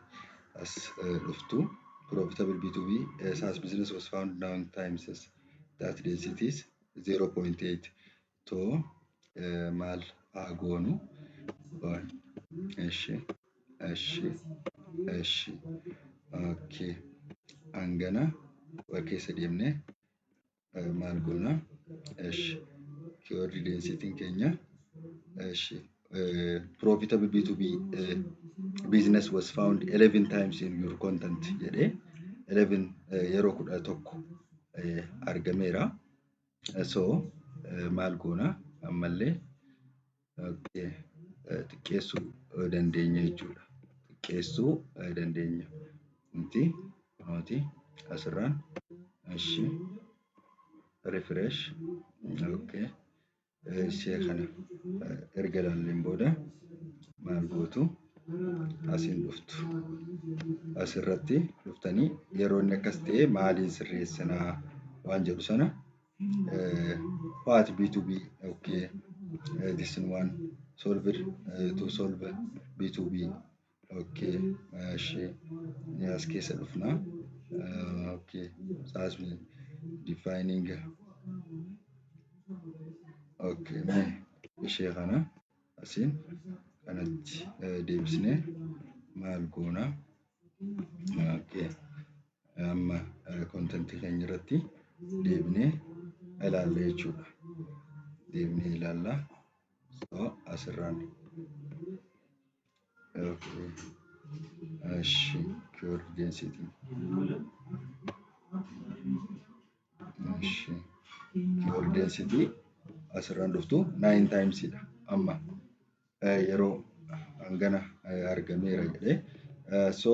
As dhuftu. Profitable B2B SaaS business was found nine times that density is 0.8. To maal haa goonu? Eshi, eshi, eshi. Okay. Hangana keessa deemnee maal goona? Eshi. Keyword density keenya. Eshi. Profitable B2B business was found 11 times in your content jedhee 11 yeroo 11 argameera. So maal goona ammallee okay, xiqqeessuu dandeenya jechuudha. Xiqqeessuu dandeenya. Nuti kunooti asirraan ishi refresh. Okay. Ishee kana erga ilaalleen booda maal gootu? Asiin dhuftu. Asirratti dhuftanii yeroo inni akkas ta'e maaliin sirreessinaa waan jedhu sana what B2B, okay, this one solve to solve B2B, okay. Ishee as keessa dhufna. Okay, SaaS defining. Okay, mee ishee kana asiin kanatti deebisnee maal goona? Okay. Amma contentii keenya irratti deebinee ilaalla jechuudha. Deebinee ilaalla. So asirraan. Okay. Ishi keyword density. Ishi keyword density asirraan dhuftu 9 times dha amma yeroo hangana argameera jedhee. So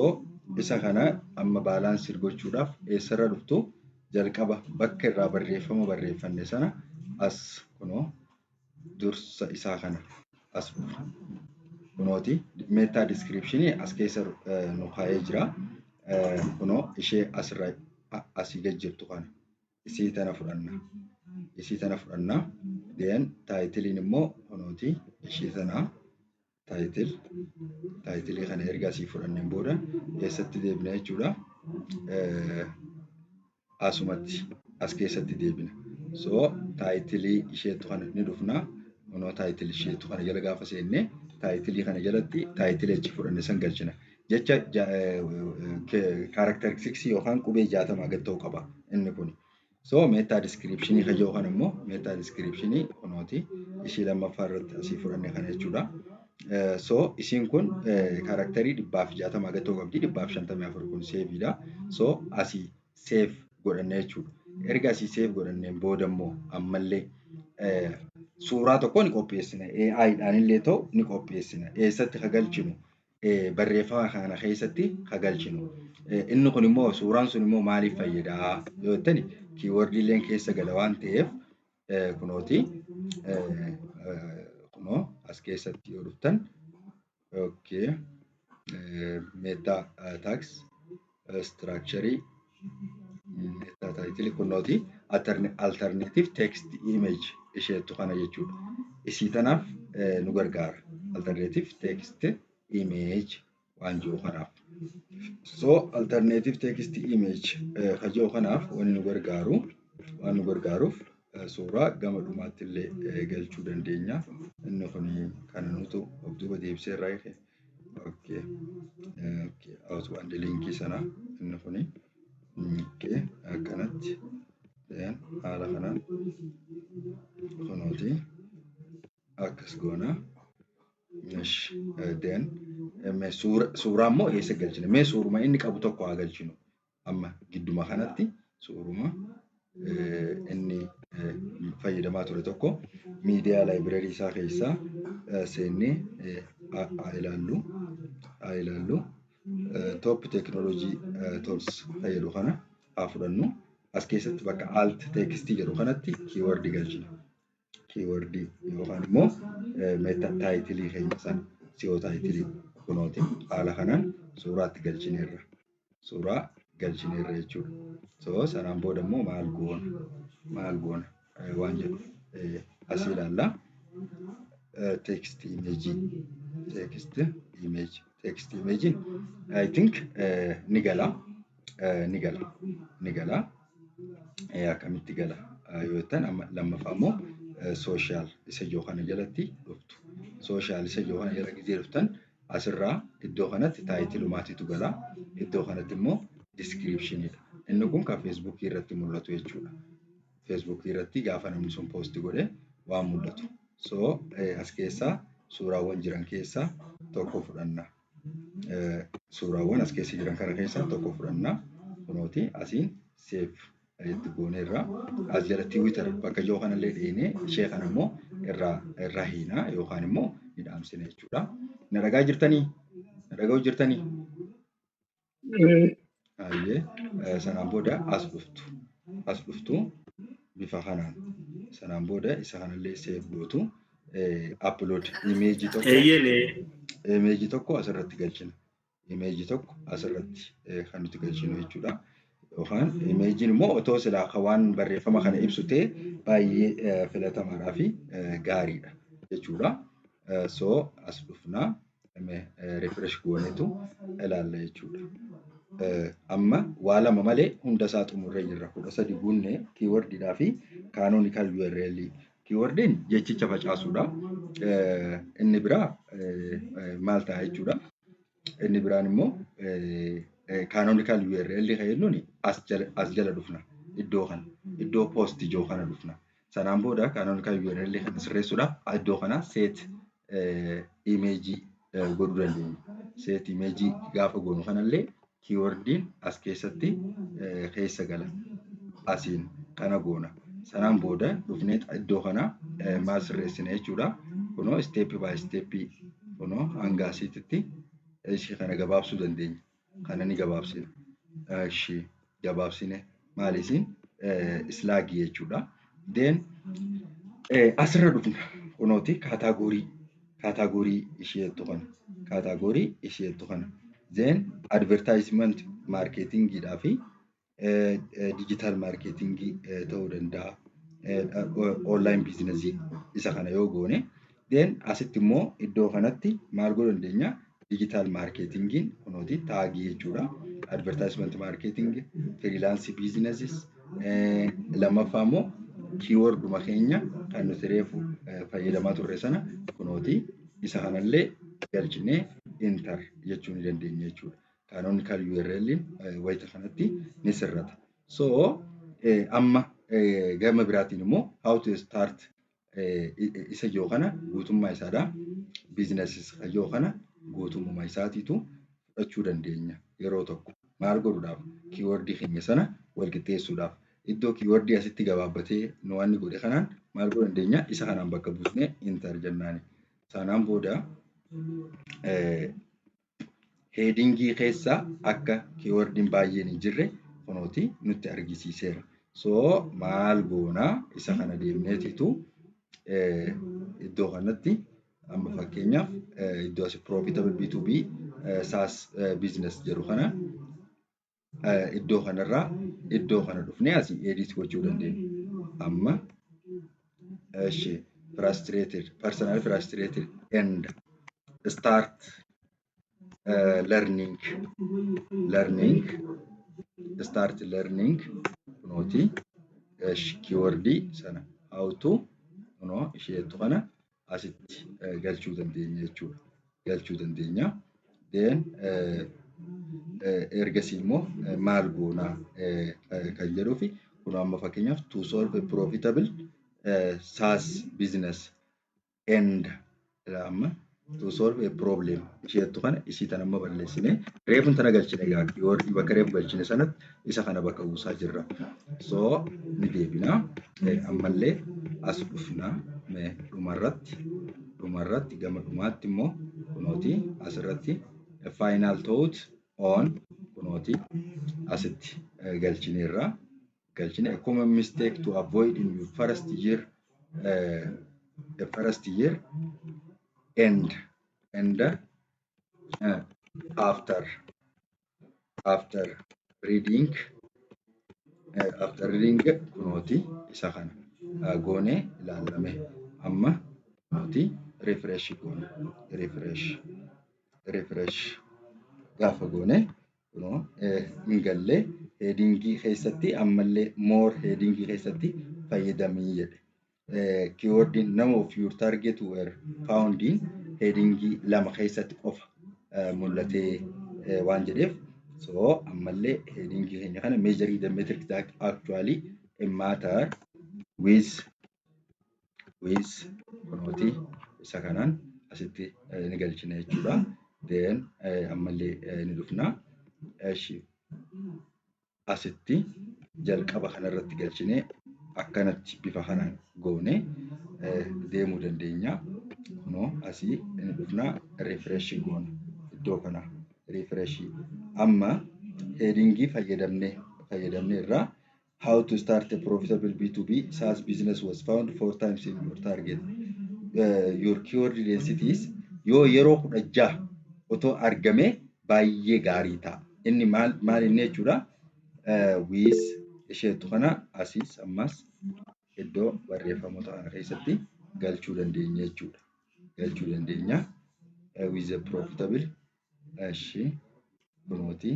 isa kana amma balance gochuudhaaf eessarra dhuftu? Jalqaba bakka irraa barreeffama barreeffanne sana as kunoo dursa isaa kana as kunooti meta description as keessa nu kaa'ee jira. Kunoo ishee asirra asii gad jirtu kana isii tana fudhanna. Isii tana fudhanna. Then titleiin immoo kunooti ishii tana title. Titleii kana erga asii fudhanneen booda eessatti deebina jechuudha? Asumatti as keessatti deebina. So titleii isheetu kana ni dhufna. Kunoo titleii isheetu kana jala gaafa seenne titleii kana jalatti titleii achi fudhanne san galchina. Jecha characteristicsii yookaan qubee 60 gad ta'uu qaba inni kun. So meta descriptionii kan jiru kana immoo meta descriptionii kunooti ishii lammaffaa irratti asii fudhanne kana jechuudha. So isiin kun characterii 160 gad ta'uu qabdi. 154 kun safeiidha. So asii save godhanne jechuudha. Erga asii save godhanneen booda immoo ammallee suuraa tokko ni qopheessina. AI-dhaan illee ta'u ni qopheessina. Eessatti ka galchinu? Barreeffama kana keessatti ka galchinu. Inni kun immoo suuraan sun immoo maaliif fayyadaa yoo jettani keywordiileen keessa gala waan ta'eef kunooti Kunoo as keessatti yoo dhuftan, okay, meta tags structure, meta title, kunooti alternative text image isheettu kana jechuudha. Isii tanaaf nu gargaara. Alternative text image waan jiru kanaaf. So alternative text image ka jiru kanaaf wanni nu gargaaru, waan nu gargaaruuf, suuraa gama dhumaatti illee galchuu dandeenya. Inni kun kana nutu of duuba deebisee irraa eege. Okay. Okay. Outbound linkii sana inni kuni. Okay. Akkanatti. Then haala kanaan kunooti akkas goona. Then suuraa immoo eessa galchina? Mee suuruma inni qabu tokko haa galchinu. Amma gidduma kanatti suuruma inni fayyadamaa ture tokko media library isaa keessaa seennee haa ilaallu. Haa ilaallu. Top technology tools fayyadu kana haa fudhannu. As keessatti bakka alt textii jedhu kanatti keywordii galchina. Keywordii yookaan immoo meta titlii keenya sana, SEO titlii, kunooti haala kanaan suuraatti galchineerra. Suuraa galchineerra jechuudha. So sanaan booda immoo maal goona? Maal goona waan jedhu as ilaalla. Text image, text image, text image I think ni gala, ni gala, ni gala. Akkamitti gala yoo jettan, amma lammaffaa immoo social isa ijoo kana jalatti dhuftu. Social isa ijoo kana jala gizee dhuftan, asirraa iddoo kanatti titlumaatitu gala. Iddoo kanatti immoo descriptioniidha. Inni kun kan Facebookii irratti mul'atu jechuudha. Facebookii irratti gaafa namni sun post godhe waan mul'atu. So as keessaa suuraawwan jiran keessaa tokko fudhanna. Suuraawwan as keessa jiran kana keessaa tokko fudhanna. Kunooti asiin save itti gooneerra. As jala Twitter bakka ijoo kanallee dheenee ishee kana immoo irraa hiinaa yookaan immoo ni dhaamsina jechuudha. Na dhagaa jirtanii? Na dhaga'u jirtanii? Ayyee, sanaan booda as dhuftu. As dhuftu bifa kanaan. Sanaan booda isa kanallee save gootu, upload imageii tokko. Eeyyee. Imageii tokko asirratti galchina. Imageii tokko asirratti kan nuti galchinu jechuudha. Yookaan imageiin immoo otoo silaa kan waan barreeffama kana ibsu ta'e baay'ee filatamaadhaa fi gaariidha jechuudha. So as dhufnaa, refresh goonetu ilaalla jechuudha. Amma waa lama malee hunda isaa xumurree jirra. 13 guunnee, keywordiidhaa fi canonical URL. Keywordiin jechicha facaasuudha. Inni biraa maal ta'a jechuudha? Inni biraan immoo canonical URL kan jennuun as jala dhufna. Iddoo kana, iddoo post ijoo kana dhufna. Sanaan booda canonical URL kana sirreessuudhaaf iddoo kana set imageii godhuu dandeenya. Set imageii gaafa goonu kanallee keywordiin as keessatti keessa gala. Asiin kana goona. Sanaan booda dhufnee iddoo kana maal sirreessina jechuudha? Kunoo step by step, kunoo hanga asiitti ishee kana gabaabsuu dandeenya. Kana ni gabaabsina. Ishee gabaabsine maal isiin slugii jechuudha. Then asirra dhufna, kunooti category isheettu kana, category isheettu kana. Then advertisement marketingiidhaa fi digital marketingii ta'uu danda'a. Online businessii isa kana yoo goone, then asitti immoo iddoo kanatti maal godhuu dandeenya? Digital marketingiin kunooti tagii jechuudha. Advertisement marketing, freelance businesses, lammaffaa immoo keyworduma keenya kan nuti reefu fayyadamaa turre sana kunooti isa kanallee galchinee enter jechuu ni dandeenya jechuudha. Canonical URL wayita kanatti ni sirrata. So amma gama biraatiin immoo how to start isa ijoo kana guutummaa isaadha. Businesses ijoo kana guutummaa isaatiitu fudhachuu dandeenya yeroo tokko. Maal godhuudhaaf? Keywordii keenya sana wal qixxeessuudhaaf. Iddoo keywordii asitti gabaabbatee nu waan godhe kanaan maal godhuu dandeenya? Isa kanaan bakka buusnee enter jennaani. Sanaan booda headingii keessa akka keywordiin baay'een hin jirre kunooti nutti argisiiseera. So maal goonaa? Isa kana deemneetitu Iddoo kanatti amma fakkeenyaaf iddoo as profitable B2B SaaS business jedhu kana iddoo kanarraa iddoo kana dhufnee asii edit gochuu dandeenya. Amma eshi frustrated, personally frustrated and start learning start learning kunooti keywordii sana how to kunoo isheetu kana asitti galchuu dandeenya jechuudha. Galchuu dandeenya. Then ergasii immoo maal goonaa kan jedhuu fi kun amma fakkeenyaaf to solve a profitable SaaS business and amma to solve a problem isheettu kana isii tana amma balleessine reefun tana galchine egaa keywordii bakka reefu galchine sanatti isa kana bakka buusaa jirra. So ni deebina, ammallee as dhufna, dhumarratti gama dhumaatti immoo kunooti asirratti final thought on kunooti asitti galchineerra. Galchine a common mistake to avoid in your first year, the first year and after reading, after reading kunooti isa kana goonee ilaalame. Amma kunooti refresh goone, refresh gaafa goone kunoo hin gallee headingii keessatti ammallee more headingii keessatti fayyadamii jedhe. Keywordiin none of your target were found in headingii lama keessatti qofa mul'atee waan jedheef, so ammallee headingii keenya kana measuring the metrics that actually matter with kunooti isa kanaan asitti ni galchina jechuudha. Then ammallee ni dhufna. Eshi asitti jalqaba kanarratti galchinee akkanatti bifa kanaan goone deemuu dandeenya. Kunoo asii ni dhufna, refresh goona iddoo kana refresh. Amma headingii fayyadamne irraa how to start a profitable B2B SaaS business was found four times in your target. Your keyword densities yoo yeroo 16 otoo argame baay'ee gaarii ta'a. Inni maal maal inni jechuudha? With isheetu kana asiis ammas iddoo barreeffamoota kana keessatti galchuu dandeenya jechuudha. Galchuu dandeenya. With a profitable eshi kunooti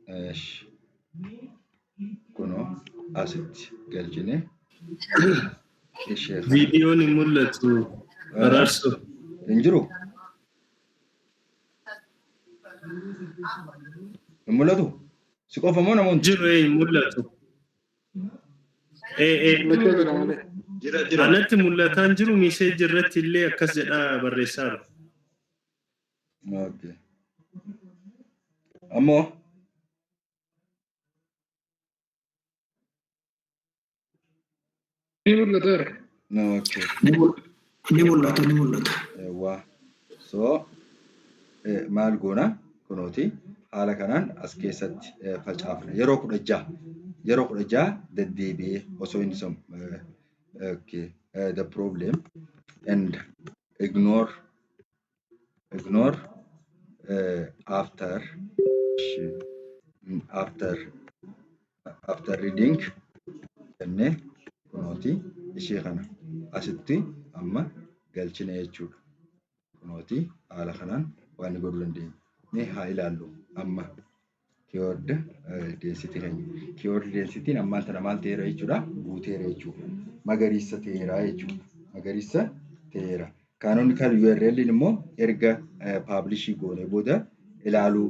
eshi kunoo asitti galchine ishee kana. Viidiyoon hin mul'atu. Araarsu. Hin jiru? Hin mul'atu? Si qofa moo namoonni? Jiru, hin mul'atu. Ee. Mul'achaa jira malee. Jira, jira. Anatti mul'ataan jiru, message irratti illee akkas jedhaa barreessaa. Okay. Ammoo Ni mul'ata. Okay. Ni mul'ata, ni mul'ata. Yawwa. So maal goona, kunooti haala kanaan as keessatti facaafna. Yeroo 16, yeroo 16 deddeebi'ee osoo inni sun okay, the problem and ignore after reading jennee kunooti ishee kana asitti amma galchine jechuudha. Kunooti haala kanaan waan inni godhuu dandeenya. Mee haa ilaallu amma keyword density keenya. Keyword density ammaan tana maal ta'eera jechuudha? Guuteera jechuudha. Magariisa ta'eera jechuudha. Magariisa ta'eera. Canonical URL immoo erga publishii goonee booda ilaaluu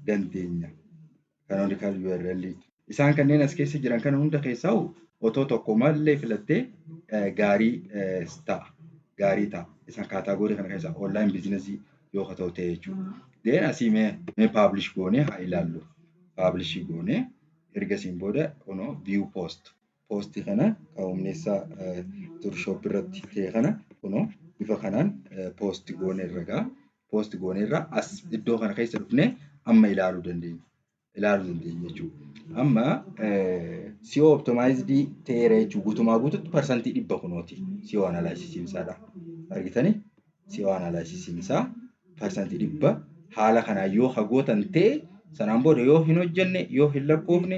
dandeenya. Canonical URL. Isaan kanneen as keessa jiran kana hunda keessaa otoo tokko mallee filattee gaarii ta'a. Gaarii ta'a. Isaan category kana keessaa online businessii yoo ta'u ta'e jechuudha. Then asii mee publish goonee haa ilaallu. Publishii goonee ergasiin booda kunoo view post. Postii kana kaa'umneessaa turshop irratti ta'e kana kunoo bifa kanaan post goonee irra gaa. Post goonee irra as iddoo kana keessa dhufnee amma ilaaluu dandeenya. Ilaaluu dandeenya jechuudha. Amma SEO optimized ta'eera jechuudha. Guutumaa guututti 100% kunooti. SEO analysis isaadha. Argitanii? SEO analysis isaa 100% haala kanaan yoo hagootan ta'e sanaan booda yoo hin hojjenne yoo hin lakkoofne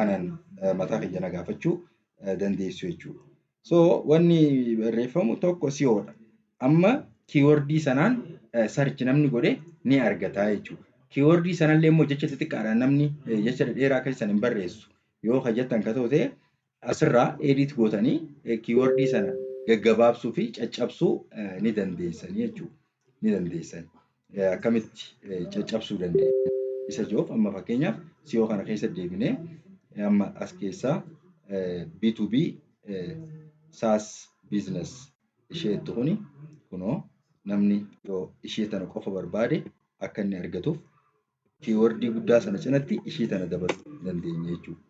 anan mataa kiyya na gaafachuu dandeessu jechuudha. So wanni barreeffamu tokko SEOdha. Amma keywordii sanaan search namni godhe ni argata jechuudha. Keywordii sanallee immoo jecha xixiqqaadhaan namni jecha dhedheeraa akka san hin barreessu yoo hojjetan ka ta'u ta'e asirraa edit gootanii keywordii sana gaggabaabsuu fi caccabsuu ni dandeessanii jechuudha. Ni dandeessan. Akkamitti caccabsuu dandeenya? Isa jiruuf amma fakkeenyaaf SEO kana keessa deebinee amma as keessaa B2B SaaS business isheettu kuni kunoo namni yoo ishee tana qofa barbaade akka inni argatuuf keywordii guddaa sana cinatti ishee tana dabaluu dandeenya jechuudha.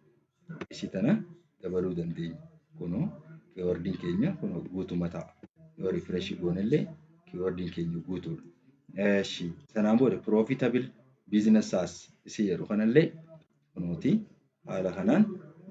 Ishee tana dabaluu dandeenya. Kunoo keywordiin keenya kunoo guutuma ta'a. Yoo refresh goonellee keywordiin keenya guutuudha. Eshi sanaan booda profitable business SaaS isii jedhu kanallee kunooti haala kanaan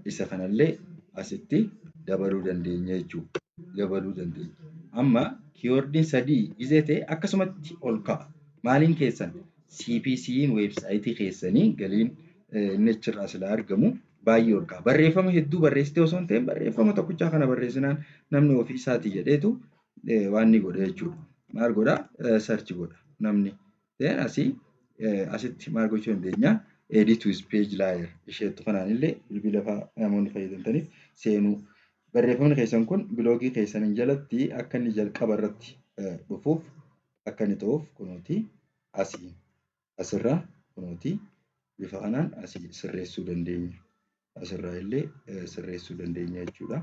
isa kanallee asitti dabaluu dandeenya jechuudha. Dabaluu dandeenya. Amma keywordiin sadii gizee ta'e akkasumatti ol ka'a. Maaliin keessan? CPC'n weebsaayitii keessanii galiin inni achirraa silaa argamu baay'ee ol ka'a. Barreeffama hedduu barreessitee osoo hin ta'in barreeffama tokkichaa kana barreessinaan namni ofii isaatii jedheetu waan ni godha jechuudha. Maal godhaa? Search godha namni. Then asii asitti maal gochuu dandeenya? Edit with page layer isheettu kanaan illee bilbila fa'aa namoonni fayyadamtaniif seenuu. Barreeffamni keessan kun biloogii keessaniin jalatti akka inni jalqaba irratti dhufuuf akka inni ta'uuf kunooti asii asirraa kunooti bifa kanaan asii sirreessuu dandeenya. Asirraa illee sirreessuu dandeenya jechuudha.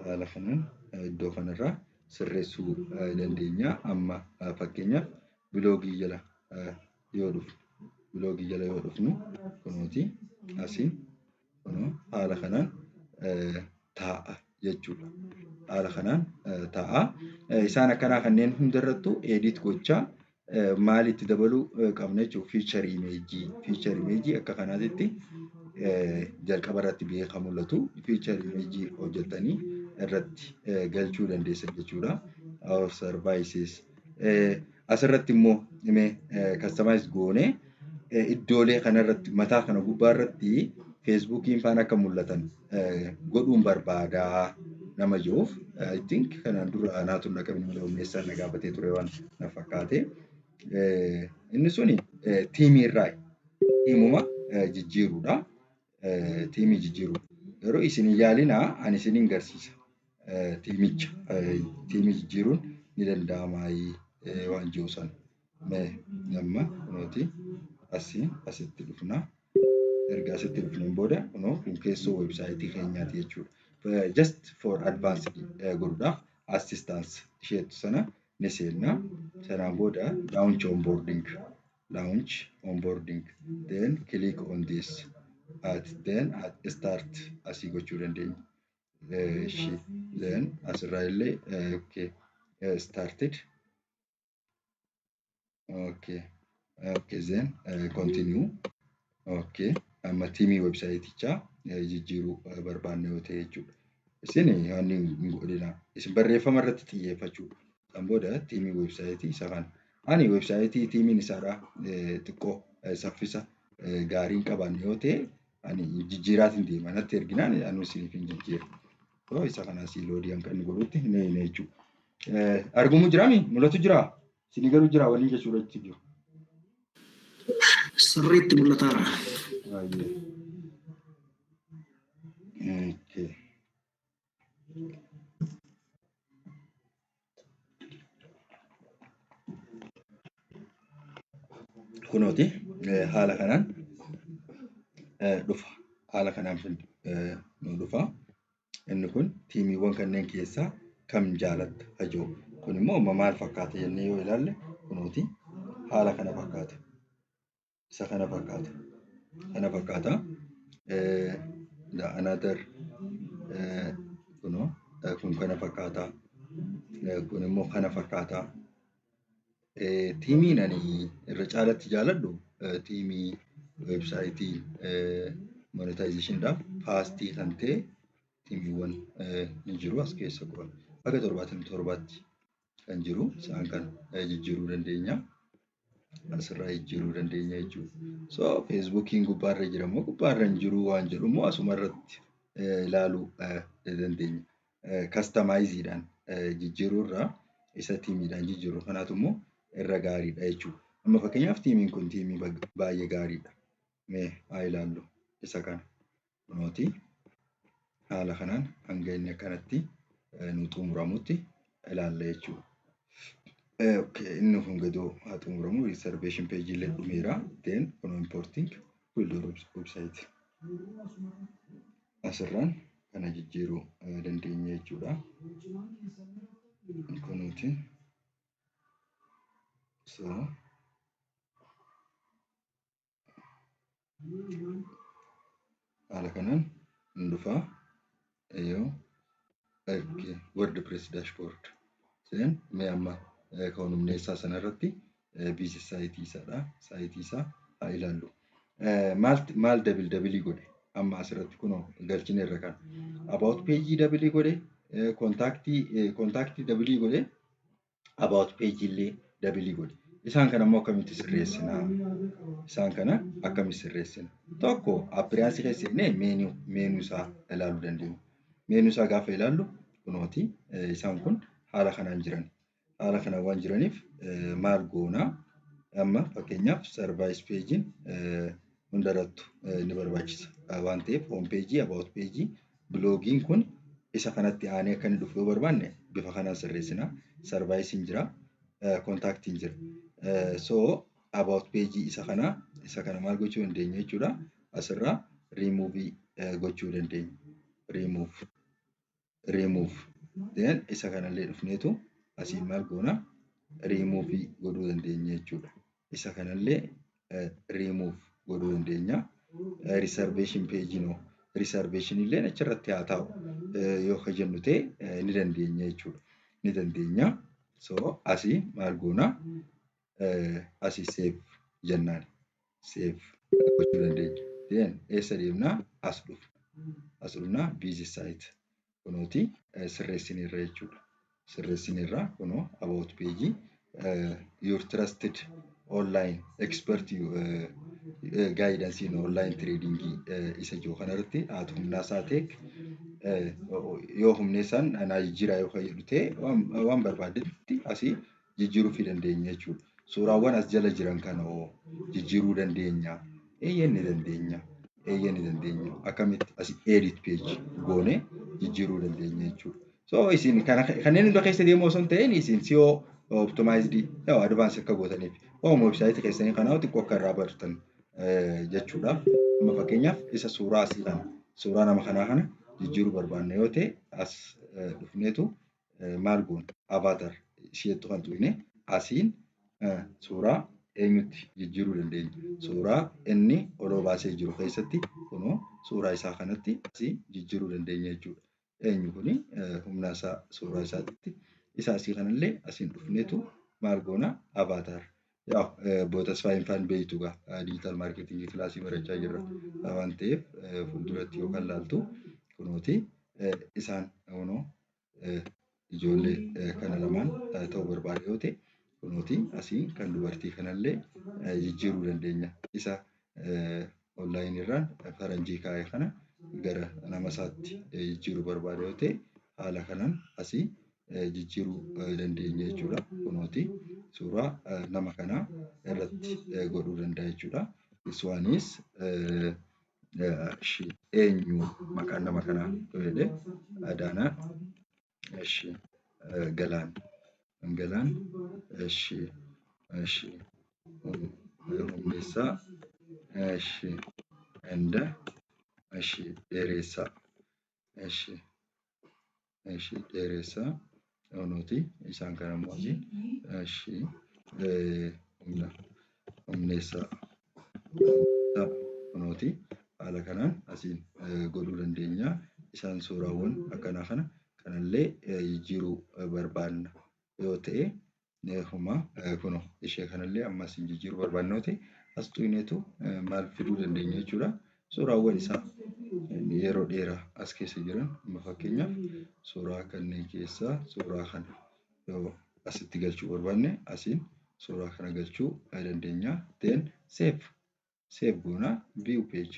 Haala kanaan iddoo kanarraa sirreessuu dandeenya. Amma fakkeenyaaf biloogii jala yoo dhufnu biloogii jala yoo dhufnu kunooti asiin kunoo haala kanaan taa'a jechuudha. Haala kanaan taa'a. Isaan akkanaa kanneen hundarrattuu edit gochaa maalitti dabaluu qabna jechuudha. Feature image feature image akka kanaatitti jalqaba irratti beekaa mul'atu. Feature image hojjetanii irratti galchuu dandeessan jechuudha. Our services. Asirratti immoo mee customize goonee iddoolee kanarratti mataa kana gubbaa irratti Feesbuukiin faan akka mul'atan godhuun barbaadaa nama jiruuf I think kanaan dura anaatu na qabni malee humneessaan na gaafatee ture waan na fakkaate. Inni suni tiimii irraa tiimuma jijjiiruudha. Tiimii jijjiiruudha. Garuu isin hin yaalinaa ani isinin garsiisa. Tiimicha tiimii jijjiiruun ni danda'ama waan jiru sana. Mee amma kunooti asii asitti dhufna. Erga asitti dhufneen booda kunoo kun keessoo weebsaayitii keenyaati jechuudha. Just for advanced godhuudhaaf assistance isheettu sana ni seenna. Sanaan booda launch onboarding launch onboarding then click on this at then at start asii gochuu dandeenya. Ishi then asirraa illee okay started okay okay then continue okay amma tiimii weebsaayitichaa jijjiiruu barbaanne yoo ta'e jechuudha. Isin waan hin godhina. Isin barreeffama irratti xiyyeeffachuu. Kan booda tiimii weebsaayitii isa kana. Ani weebsaayitii tiimiin isaadha xiqqoo saffisa gaarii hin qabaanne yoo ta'e ani jijjiiraatiin deema. Natti erginaan ani isiniif hin jijjiira. So isa kana asii loodii hanqa inni godhutti ni hina jechuudha. Argumu jiraami? Mul'atu jiraa? Isinii garuu jiraa waliin jechuudha itti jiru. Sirriitti mul'ataara. Baay'ee. Okay. Kunooti haala kanaan dhufa. Haala kanaan nu dhufa. Inni kun tiimiiwwan kanneen keessaa kam jaalatta hajoo. Kun immoo amma maal fakkaata jennee yoo ilaalle kunooti haala kana fakkaata. Isa kana fakkaata. Kana fakkaata. The another kunoo kun kana fakkaata. Kun immoo kana fakkaata. Tiimiin ani irra caalatti jaaladhu tiimii Weebsaayitii monetizationiidhaaf fastii kan ta'e themeiiwwan ni jiru as keessa qofa. Haga 77tti kan jiru isaan kana jijjiiruu dandeenya. Asirraa jijjiiruu dandeenya jechuudha. So Facebookiin gubbaarra jira moo gubbaarra hin jiru waan jedhu immoo asuma irratti ilaaluu dandeenya. Customizeiidhaan jijjiiruu irraa isa themeiidhaan jijjiirru kanaatu immoo irra gaariidha jechuudha. Amma fakkeenyaaf themeiin kun themeii baay'ee gaariidha. Mee haa ilaallu isa kana. Kunooti haala kanaan hanga inni akkanatti nu xumuramutti ilaalla jechuudha. Inni kun gadoo haa xumuramu, reservation page illee dhumeera. Then kunoo importing build website. Asirraan kana jijjiiruu dandeenya jechuudha. Kunooti. So haala kanaan hin dhufaa. Yoo WordPress dashboard. Then mee amma kan humneessaa sanarratti visit siteii isaadha. Siteii isaa haa ilaallu. Maal double doubleii godhe? Amma asirratti kunoo galchineerra kana. About pageii doubleii godhe, contactii doubleii godhe, about pageii illee doubleii godhe. Isaan kana immoo akkamitti sirreessinaa? Isaan kana akkamitti sirreessina? Tokko, appearanceii keessa seennee menu isaa ilaaluu dandeenya. Menu isaa gaafa ilaallu kunooti isaan kun haala kanaan jiran. Haala kanaan waan jiraniif maal goonaa? Amma fakkeenyaaf service pageiin hundarrattu ni barbaachisa waan ta'eef home pageii, about pageii, blogiin kun isa kanatti aanee akka inni dhufu yoo barbaanne bifa kanaan sirreessina. Serviceiin jira, contactiin jira. So about pageii isa kana maal gochuu dandeenya jechuudha. Asirraa rimuuvii gochuu dandeenya. Remove, remove. Then isa kanallee dhufneetu asiin maal goona? Rimuuvii godhuu dandeenya jechuudha. Isa kanallee remove godhuu dandeenya. Reservation pageiin hoo? Reservation illee achirratti haa taa'u yoo ka jennu ta'e ni dandeenya jechuudha. Ni dandeenya. So asii maal goona? Asii save jennaan. Save gochuu dandeenya. Then eessa deemnaa? As dhufna. As dhufnaa, visit site. Kunooti sirreessineerra jechuudha. Sirreessineerra, kunoo about pageii your trusted online expert guidance in online trading isa jiru kanarratti haati humnaa isaa ta'e yoo humneessaan naa jijjiiraa yoo fayyadu ta'e waan barbaadetti asii jijjiiruu fi dandeenya jechuudha. Suuraawwan as jala jiran kana hoo jijjiiruu dandeenya? Eeyyee, ni dandeenya. Eeyyee, ni dandeenya. Akkamitti? Asii edit page goonee jijjiiruu dandeenya jechuudha. So isin kanneen hunda keessa deemuu osoo hin ta'in isin SEO optimized yoo advance akka gootaniif waanuma websiteii keessanii kanaa xiqqoo akka irraa bartan jechuudha. Amma fakkeenyaaf isa suuraa asii kana, suuraa nama kanaa kana jijjiiruu barbaanna yoo ta'e as dhufneetu maal goona? Avatar isheettu kan tuqne asiin suuraa eenyutti jijjiiruu dandeenya? Suuraa inni oloo baasee jiru keessatti kunoo suuraa isaa kanatti asii jijjiiruu dandeenya jechuudha. Eenyu kuni? Humna isaa suuraa isaatti isa asii kanallee asiin dhufneetu maal goona? Avatar. Yaa obbo Tasfaayeen faan beektu gaa, digital marketingii classii barachaa jirra waan ta'eef fuulduratti yoo kan laaltu kunooti isaan kunoo ijoollee kana lamaan ta'uu barbaade yoo ta'e kunooti asii kan dubartii kanallee jijjiiruu dandeenya. Isa onlineii irraan faranjii kaa'e kana gara nama isaatti jijjiiruu barbaade yoo ta'e haala kanaan asii jijjiiruu dandeenya jechuudha. Kunooti suuraa nama kanaa irratti godhuu danda'a jechuudha. Iswaanis eenyu maqaan nama kanaa jedhee? Adaanaa, ishi, Galaan, Galaan, ishi, ishi, Humneessaa, ishi, and ishi, Dheeressaa, ishi, ishi, Dheeressaa. Kunooti isaan kana immoo asii, ishi, humna Humneessaa kunooti haala kanaan asiin godhuu dandeenya. Isaan suuraawwan akkanaa kana kanallee jijjiiruu barbaanna yoo ta'e homaa kunoo ishee kanallee amma asiin jijjiiruu barbaanna yoo ta'e As tuqneetu maal fiduu dandeenya jechuudha. Suuraawwan isaa yeroo dheeraa as keessa jiran amma fakkeenyaaf suuraa kanneen keessaa suuraa kana yoo asitti galchuu barbaanne asiin suuraa kana galchuu dandeenya. Then save goona, view page,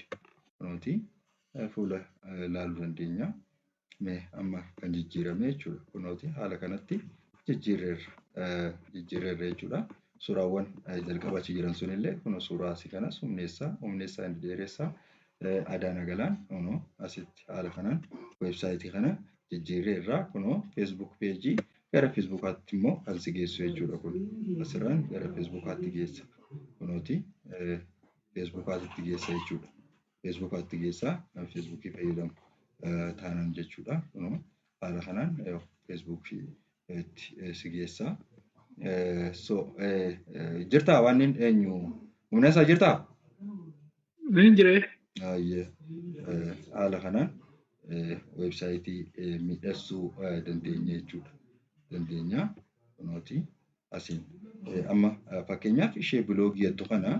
kunooti fuula ilaaluu dandeenya. Mee amma kan jijjiirame jechuudha. Kunooti haala kanatti jijjiirreerra jechuudha. Suuraawwan jalqaba achi jiran sunillee kunoo suuraa asii kanas humneessaa inni dheeressaa Adaana Galaan kunoo asitti haala kanaan weebsaayitii kana jijjiirreerra. Kunoo Facebook peejii gara Feesbuukaatti immoo kan si geessu jechuudha kun asirraan gara Feesbuukaatti geessa. Kunooti Feesbuukaatti geessa jechuudha. Feesbuukaatti geessa Feesbuukii fayyadamu taanaan jechuudha. Kunoo haala kanaan Feesbuukiitti si geessa. So jirtaa waan eenyu humneessaa jirtaa? Niin jiree. Haala kanaan weebsaayitii miidhagsuu dandeenya jechuudha. Dandeenya kunooti asiin. Amma fakkeenyaaf ishee biloogii jettu kana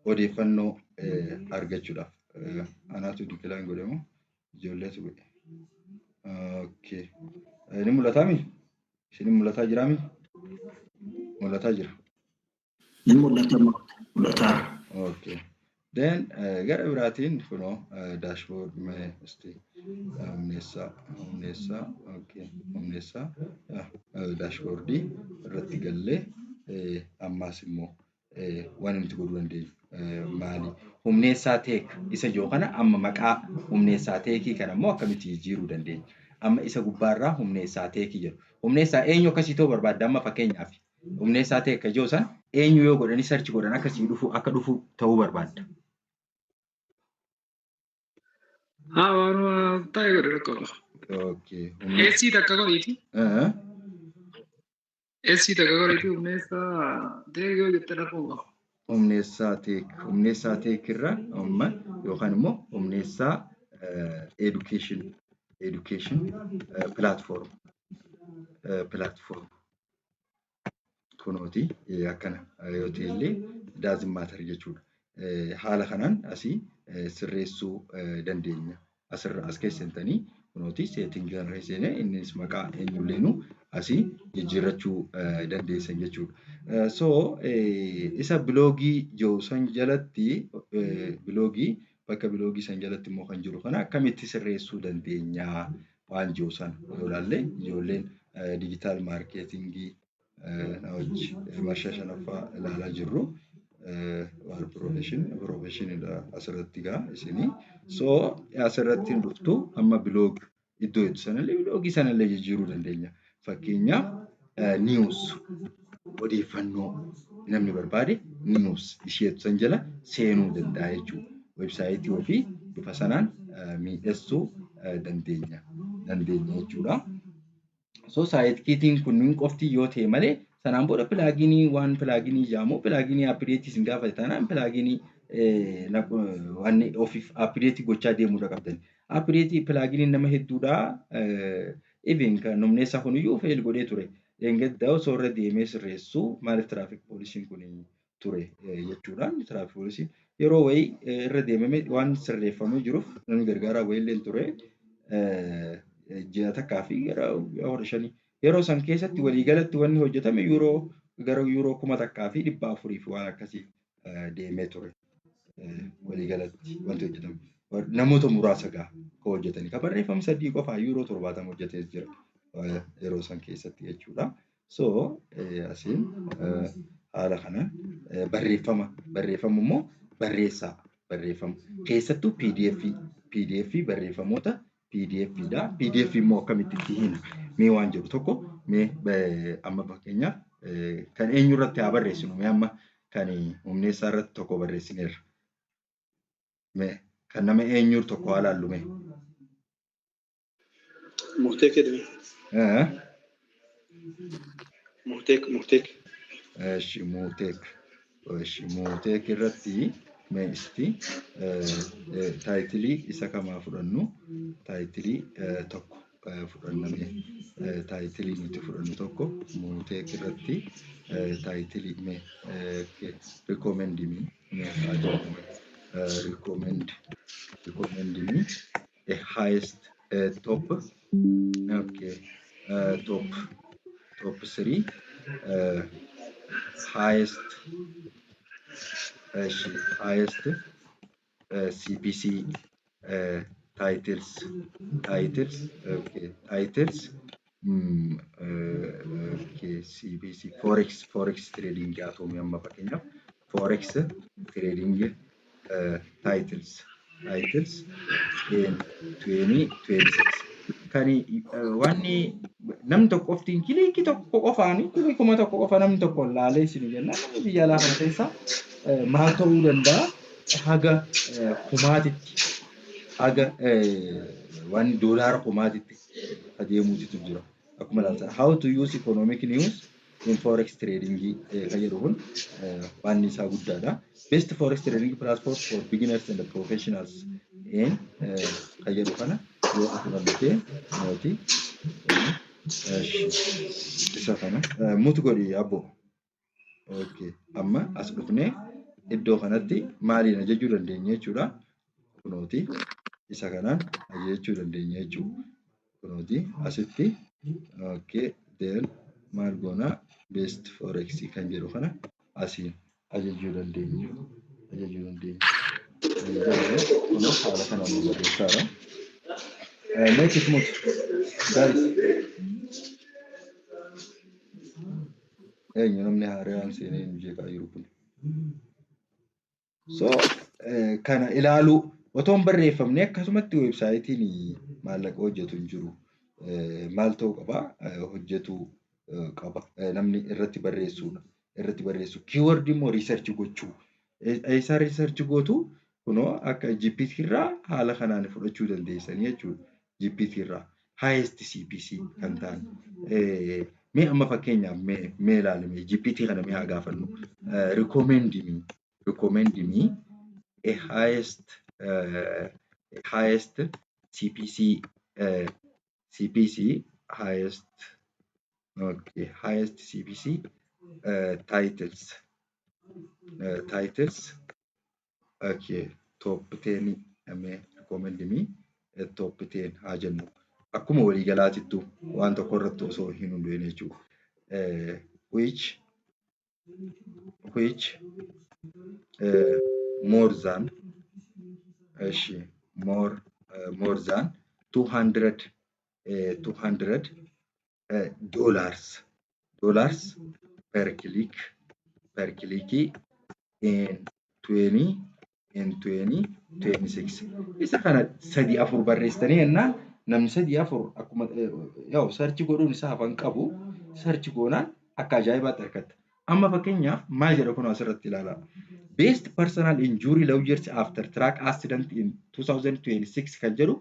odeeffannoo argachuudhaaf anaatu decline godhamu ijoolleetu godhe. Okay. Ni mul'ataa mi? Isin mul'ataa jiraa mi? Mul'ataa jira. Ni mul'ata, mul'ataa. Okay. Then gara biraatiin kunoo dashboard mee isti humneessaa okay humneessaa dashboardii irratti gallee ammaas immoo waan nuti godhuu dandeenyu maali? Humneessaa Tech isa jiru kana amma maqaa Humneessaa Techii kana immoo akkamitti jijjiiruu dandeenya? Amma isa gubbaarraa Humneessaa Techii jedhu. Humneessaa eenyu akkasii ta'uu barbaadda amma fakkeenyaaf? Humneessaa Tech kan jiru san eenyu yoo godhanii search godhan akkasii dhufu akka dhufu ta'uu barbaadda? Haa, waanuma ta'e godhe rakkoo. Okay. Eessii takka godhiiti. Eessii takka godhiiti Humneessaa Tech yoo jette rakkoo qaba. Humneessaa Tech, Humneessaa Tech irra amma yookaan immoo Humneessaa education platform kunooti akkana yoo ta'e illee doesn't matter jechuudha. Haala kanaan asii sirreessuu dandeenya. Asirra as keessa seentanii kunooti settingii kana keessa seenee innis maqaa eenyulleenu asii jijjiirrachuu dandeessan jechuudha. So isa biloogii jiru san jalatti, biloogii bakka biloogii san jalatti immoo kan jiru kana akkamitti sirreessuu dandeenya waan jiru sana yoo ilaalle, ijoolleen digital marketingii hojii marshaa shanaffaa ilaalaa jirru. Waan professionidha asirratti gaa isinii. So asirratti hin dhuftu amma blog iddoo jettu sanallee biloogii sanallee jijjiiruu dandeenya. Fakkeenyaaf news, odeeffannoo namni barbaade news isheetu san jala seenuu danda'a jechuudha. Weebsaayitii ofii bifa sanaan miidhagsuu dandeenya jechuudha. So Site Kitiin kunniin qofti yoo ta'e malee sanaan booda pluginii waan pluginii jedhamu pluginii updateii isin gaafate taanaan pluginii waan ofiif updateii gochaa deemuudha qabdan. Updateii pluginiin nama hedduudha. Even kan humneessaa kuniyyuu fail godhee ture. Dheengaddaa osoo irra deemee sirreessuu maaliif traffic policeiin kun ture jechuudhaan traffic policeiin yeroo wayii irra deemame waan sirreeffamee jiruuf namni gargaaraa wayii illee ture. Ji'a takkaa fi gara 15 yeroo san keessatti waliigalatti wanni hojjetame yuuroo gara yuuroo 1400 fi waan akkasii deemee ture. Waliigalatti wanti hojjetame. Namoota muraasa gaa kan hojjetanii kan barreeffama sadii qofaa yuuroo 70 hojjetee jira yeroo san keessatti jechuudha. So asiin haala kanaan barreeffama immoo barreessaa barreeffama keessattuu PDF barreeffamoota PDF dha. PDF immoo akkamitti itti hina mee waan jedhu tokko mee amma fakkeenyaaf kan eenyu irratti haa barreessinu? Mee amma kan humneessaa irratti tokko barreessineerra. Mee kan nama eenyu tokko haa laallu mee? Muhteek jedhame. Muhteek, Muhteek. Eshi, Muteek. Eshi, Muteek irratti mee isti titleii isa kamaa fudhannu? Titleii tokko fudhanname, title nuti fudhannu tokko Muuteek irratti title mee recommend me mee haa jedhamu, recommend me a highest top, okay, top three highest, እሺ, highest CPC titles, okay, titles, okay, CPC forex trading haa ta'u, amma fakkeenyaaf forex trading titles in 2026 kan wanni namni tokko qoftiin click tokko qofaan click 1000 qofa namni tokko laalee isin jenna, namni biyya alaa kana keessa maal ta'uu danda'a? Haga kumaatitti, haga waan doolaara kumaatitti adeemuutu jira. Akkuma ilaaltan, "How to use economic news in forex trading" kan jedhu kun waan isaa guddaadha. "Best forex trading platform for beginners and professionals" in kan jedhu kana yoo fudhannee mootii isa kana mute godhi abbo. Okay. Amma as dhufnee iddoo kanatti maaliin ajajuu dandeenya jechuudha. Kunooti isa kanaan ajajachuu dandeenya jechuudha. Kunooti asitti, okay, then maal goona? Best forex kan jedhu kana asiin ajajuu dandeenya. Ajajuu dandeenya. Kunoo haala kanaan nu barreessaadha. Make it mute. Guys. Eenyu namni haaraan seenee nu jeeqaa jiru kun? So kana ilaaluu otoo hin barreeffamne akkasumatti weebsaayitiin maallaqa hojjetu hin jiru. Maal ta'uu qaba? Hojjetuu qaba. Namni irratti barreessuudha. Irratti barreessu. Keyword immoo research gochuu. Eessaa research gootu? Kunoo akka GPT irraa haala kanaan fudhachuu dandeessanii jechuudha. GPT irraa highest CPC kan ta'an. Mee amma fakkeenyaaf mee ilaalime, GPT kana mee haa gaafannu. Recommend me a highest CPC highest, okay, highest CPC titles, okay, top 10. Mee recommend me top 10 haa jennu, akkuma waliigalaatittu waan tokko irratti osoo hin hundoofne jechuudha. Which more than, እሺ, more than 200 200 dollars per click in 20 in 2026. Isa kana sadii afur barreessitanii jennaan, namni sadii afur akkuma yaa'u search godhuun isaa hafan qabu, search goonaan akka ajaa'ibaatti argatta. Amma fakkeenyaaf maal jedha? Kun asirratti ilaalaa. "Best personal injury lawyers after truck accident in 2026" kan jedhu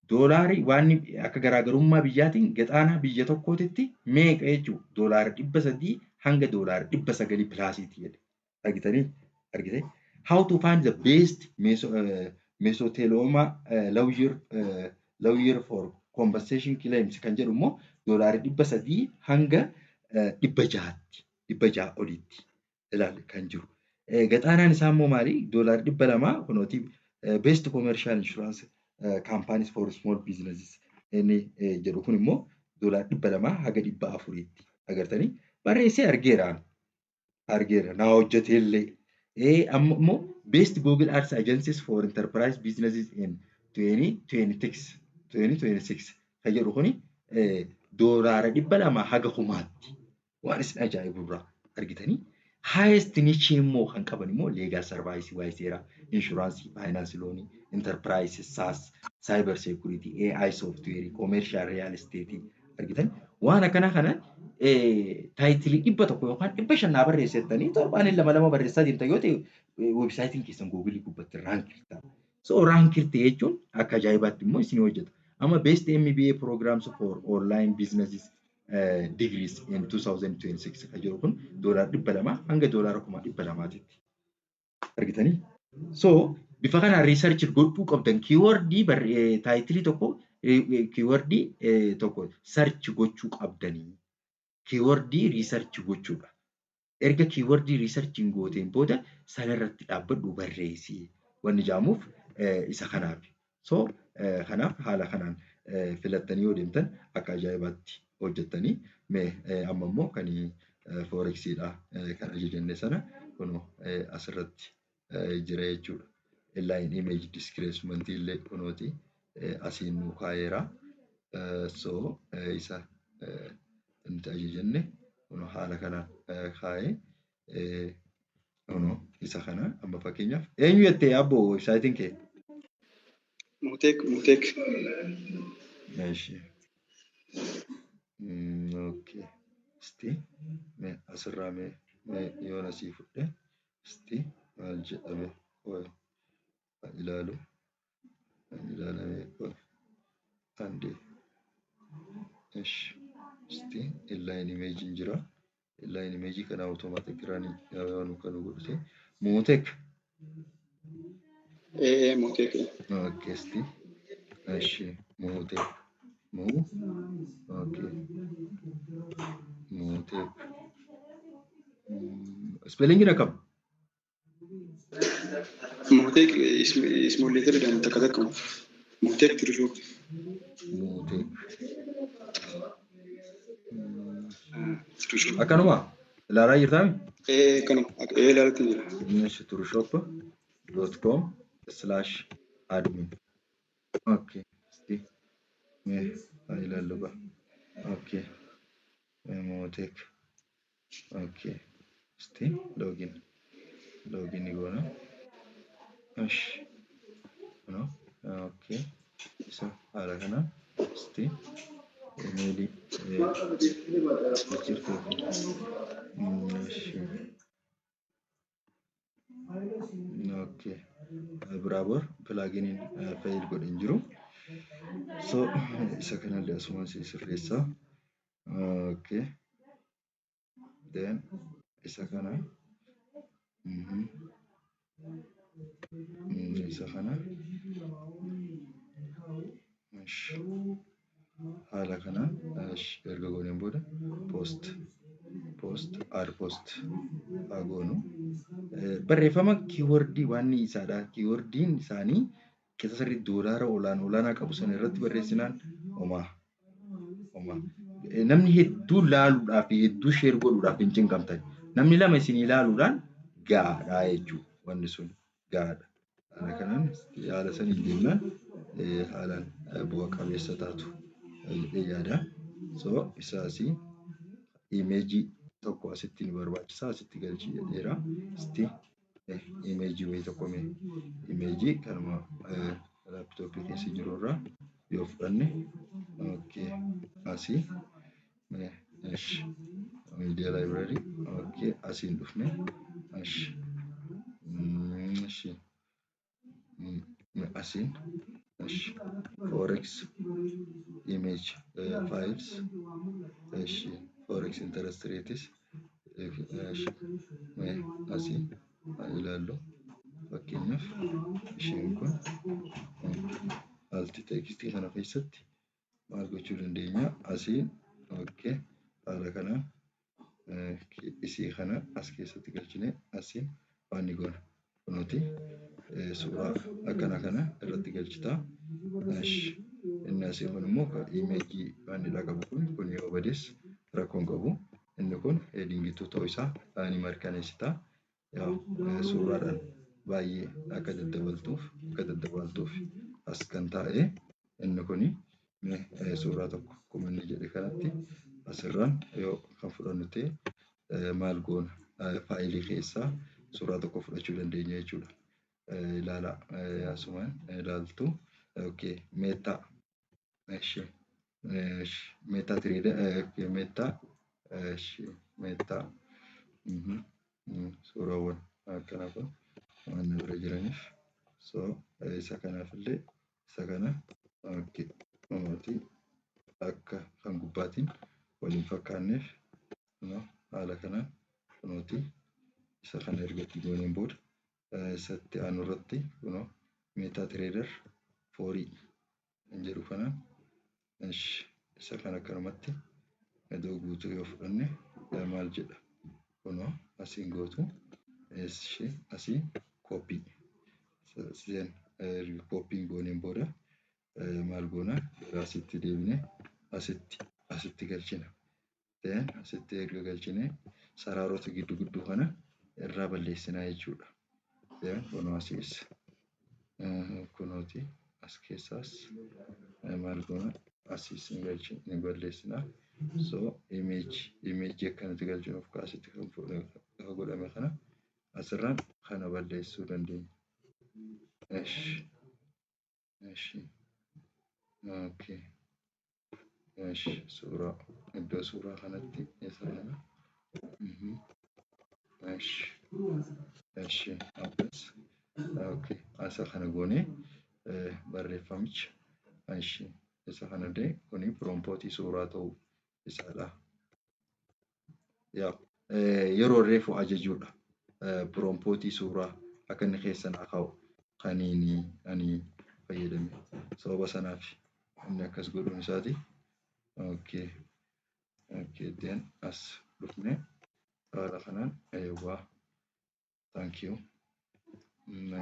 doolaarii waan akka garaagarummaa biyyaatiin gaxaanaa biyya tokkootitti meeqa jechuudha? $300 hanga $900 plusiiti jedhe. Argitanii? Argitanii? "How to find the best mesothelioma lawyer for compensation claims" kan jedhu immoo $300 hanga 600tti, 600 olitti ilaali kan jiru. Gaxaanaan isaa immoo maali? $200 kunooti. "Best commercial insurance companies for small businesses" inni jedhu kun immoo $200 haga 400tti. Agartanii, barreessee argeera, argeera, naa hojjetee illee. Amma immoo "Best Google Ads agencies for enterprise businesses in 2026" 2026 kan jedhu kuni $200 haga 1000tti. Waan isin ajaa'iburraa argitanii. Highest niche immoo kan qaban immoo legal service, waa'ee seeraa, insurance, finance, loan, enterprise, SaaS, cyber security, AI software, commercial real estate. Argitan, waan akkana kana title 100 yookaan 500 naa barreessettanii torbaan lama lama barreessaa deemtan yoo ta'e, weebsaayitiin keessan Googleii gubbaatti rank ta'a. So rank ta'e jechuun akka ajaa'ibaatti immoo isin hojjeta. Amma "Best MBA programs for online businesses degrees in 2026" kan jedhu kun $200 hanga $200,000tti. Argitanii? So bifa kanaan research godhuu qabdan. Keyword title tokko Keywordii tokko search gochuu qabdanii. Keywordii research gochuudha. Erga keywordii researchiin gooteen booda sanarratti dhaabbadhu barreessi. Wanni jaamuuf isa kanaaf. So kanaaf haala kanaan filattanii yoo deemtan akka ajaa'ibaatti hojjettanii. Mee amma immoo kan forexiidha kan ajajanne sana kunoo asirratti jira jechuudha. Inline image displacement illee kunooti asiin nu kaa'eera. So isa nuti ajajanne kunoo haala kanaan kaa'ee, kunoo isa kana amma fakkeenyaaf eenyu jettee abboo websiteiin kee? Muteek, Muteek. Eshi. Okay. Isti mee asirraa mee yoon asii fudhe, isti maal jedhame, qoy haa ilaalu, haa ilaalamee, qoy ande. Eshi, isti inline image jira. Inline image kana automatic run yoo kan godhute Muteek. Ee, Muteek. Okay, isti. Eshi, Muteek. Mu okay. Muteek. Spelling akkam? Muteek small letter dhaan takka takka. Muteek Tirushoo. Muteek. Tirushoo. Akkanuma ilaalaa jirtaami? Ee, kanuma. Ee, ilaalatti jira. Innis turushop.com/admin. Okay. Isti mee haa ilaallu ba. Okay. Muteek. Okay. Isti login. Login goona. Ish. No. Okay. Isa haala kanaan isti emailii jirtu. Ishi. Okay. Biraabor pluginiin fail godhe hin jiru. So isa kanallee asuma si sirreessaa. Okay. Then isa kana isa kana ish haala kanaan ish erga gooneen booda post add post haa goonu. Barreeffama keywordii waan isaadha. Keywordiin isaanii qixa sirrii doolaara olaanaa qabu sana irratti barreessinaan homaa homaa. Namni hedduu laaluudhaaf, hedduu share godhuudhaaf hin cinqamtan. Namni lama isin ilaaluudhaan gahaadha jechuudha. Wanni sun gahaadha. Haala kanaan haala saniin deemnaan haalaan bu'a qabeessa taatu jedhee yaada. So isaasii imageii tokko asitti nu barbaachisa, asitti galchii jedheera. Isti imageii wayii tokko, mee imageii kanuma laptopii keessa jiru irraa yoo fudhanne, okay, asii mee, ish, media library, okay, asiin dhufne, ish, ish, asiin, ish, forex image files, ish, forex interest rates, ish, mee asii haa ilaallu. Fakkeenyaaf isheen kun alt textii kana keessatti maal gochuu dandeenya? Asiin, okay, haala kanaan isii kana as keessatti galchine, asiin waan ni goona kunuuti suuraa akkana kana irratti galchitaa. Inni asii kun immoo imageii waan inni qabu kun yoo bades rakkoon qabu. Inni kun headingituu ta'uu isaa ni mirkaneessita. Suuraadhaan baay'ee akka daddabaltuuf as kan taa'e inni kuni suuraa tokko akkuma inni jedhe kanatti asirraan yoo kan fudhannu ta'e maal goona? Fileii keessaa suuraa tokko fudhachuu dandeenya jechuudha. Ilaalaa, asumaan ilaaltu. Okay, Meta, Meta Trader, Meta, Meta, suuraawwan akkanaa kun waan na bira jiraniif, so isa kanaaf illee isa kana, okay, mootii akka kan gubbaatiin waliin fakkaanneef haala kanaan kunooti isa kana erga itti gooneen booda isatti aanu irratti kunoo Meta Trader fourii kan jedhu kanaan Ishi isa kana akkanumatti iddoo guutuu yoo fudhanne maal jedha? Kunoo asiin gootu ishi asii copy. Sen copyn gooneen booda maal goona? Gara asitti deebinee asitti galchina. Then asitti erga galchinee sararoota gidduu gidduu kana irraa balleessinaa jechuudha. Then kunoo asiis kunooti as keessaas maal goona? Asiis ni galchina ni balleessinaa. So image akkanatti galchinuuf asitti kan godhame kana asirraan kana balleessuu dandeenya. Eshi eshi okay eshi suuraa iddoo suuraa kanatti isa kana eshi eshi akkas okay asa kana goonee barreeffamicha eshi isa kana illee kuni piroompootii suuraa ta'uu isaadha. Yaa yeroo reefu ajajuudha. Piroompootii suuraa akka inni keessa naa kaa'u kaniin ani fayyadame. Sababa sanaaf inni akkas godhuun isaati. Okay. Okay, then as dhufne haala kanaan eewwaa. Thank you.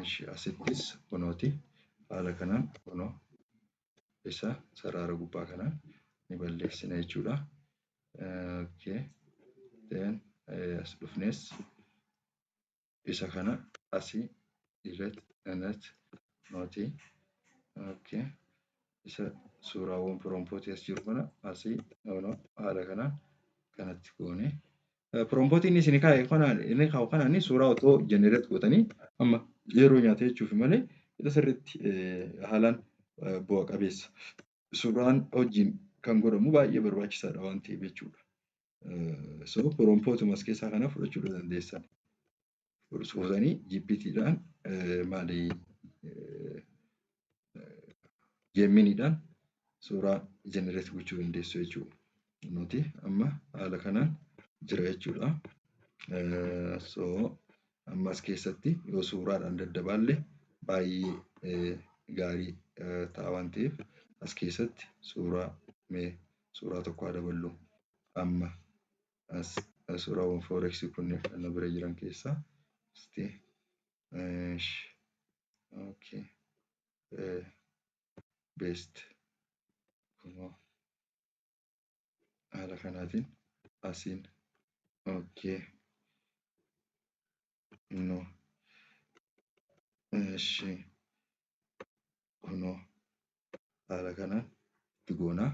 Eshi asittis kunooti haala kanaan kunoo isa sarara gubbaa kanaan ni balleessina jechuudha. Okay. Then as dhufnes isa kana asii delete delete nooti. Okay. Isa suuraawwan piroompootii as jiru kana asii haala kanaan kanatti goone. Piroompootiin isin kaa'e kanaan inni kaa'u kanaan suuraa otoo generate gootanii amma yeroo nyaata jechuuf malee qixa sirriitti haalaan bu'a qabeessa. Suuraan hojiin kan godhamu baay'ee barbaachisaadha waan ta'eef jechuudha. So piroompootuma as keessaa kana fudhachuu dandeessan. Fuutanii GPTdhaan maali Geminiidhaan suuraa generate gochuu dandeessu jechuudha. Nuti amma haala kanaan jira jechuudha. So amma as keessatti yoo suuraadhaan daddabaalle baay'ee gaarii ta'a waan ta'eef as keessatti suuraa mee suuraa tokko haa daballu. Amma as suuraawwan forex kunneen kan na bira jiran keessaa isti okay best kunoo haala kanaatiin asiin okay no eshi kunoo haala kanaan itti goonaa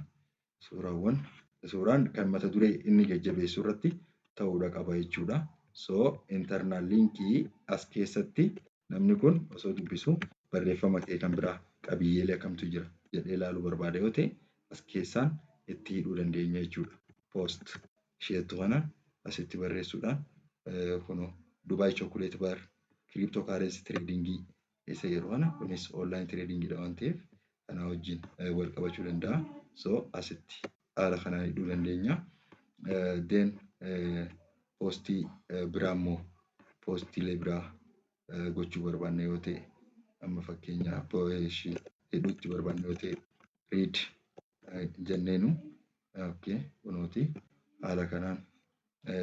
suuraawwan suuraan kan mata duree inni jajjabeessu irratti ta'uudha qaba jechuudha. So internal linkii as keessatti namni kun osoo dubbisu barreeffama kee kan biraa qabiyyeelee akkamtu jira jedhee ilaaluu barbaada yoo ta'e as keessaan itti hidhuu dandeenya jechuudha. Post isheettu kana asitti barreessuudhaan kunoo Dubai Chocolate Bar crypto currency tradingii isa yeroo kana kunis online tradingiidha waan ta'eef kana wajjin wal qabachuu danda'a. So asitti haala kanaan hidhuu dandeenya. Then postii biraa immoo postiilee biraa gochuu barbaanne yoo ta'e amma fakkeenyaaf hidhuutti barbaanne yoo ta'e read jenneenu okay kunooti haala kanaan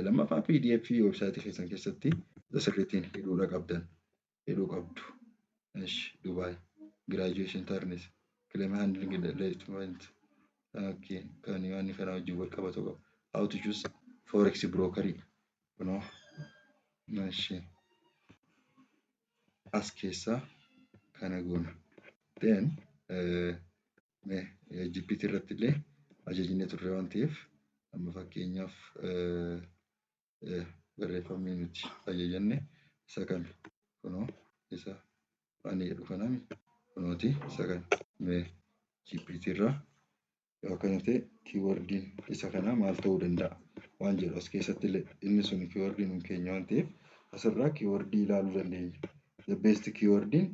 lammaffaa PDF weebsaayitii keessan keessatti sirriitiin hidhuudha qabdan hidhuu qabdu. Ish Dubai graduation terms claim handling investment okay kan waan kana wajjin wal qabatu qaba. How to choose forex brokerii kunoo ishi as keessaa kana goona. Then GPT irratti illee ajajnee turre waan ta'eef amma fakkeenyaaf barreeffamni nuti ajajanne isa kami kunoo isa waan jedhu kanami kunooti isa kana mee GPT irraa yoo akkana ta'e keywordiin isa kana maal ta'uu danda'a waan jedhu as keessatti illee inni sun keywordiin nun keenya waan ta'eef asirraa keywordii ilaaluu dandeenya. The best keywordiin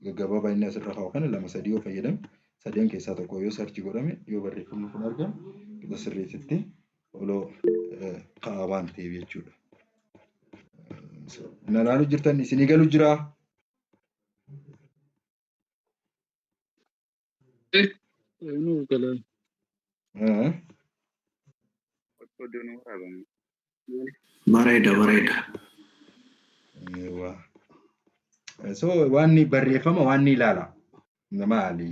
gaggabaabaa inni asirra kaa'u kana lama sadii yoo fayyadame sadeen keessaa tokko yoo search godhame yoo barreeffamni kun argame qixa sirriititti oloo kaa'aa waan ta'eef jechuudha. Na ilaaluu jirtan isinii galu jiraa? Nuuf gala. Bareeda bareeda. So waan barreeffama waan ni ilaala. Maali?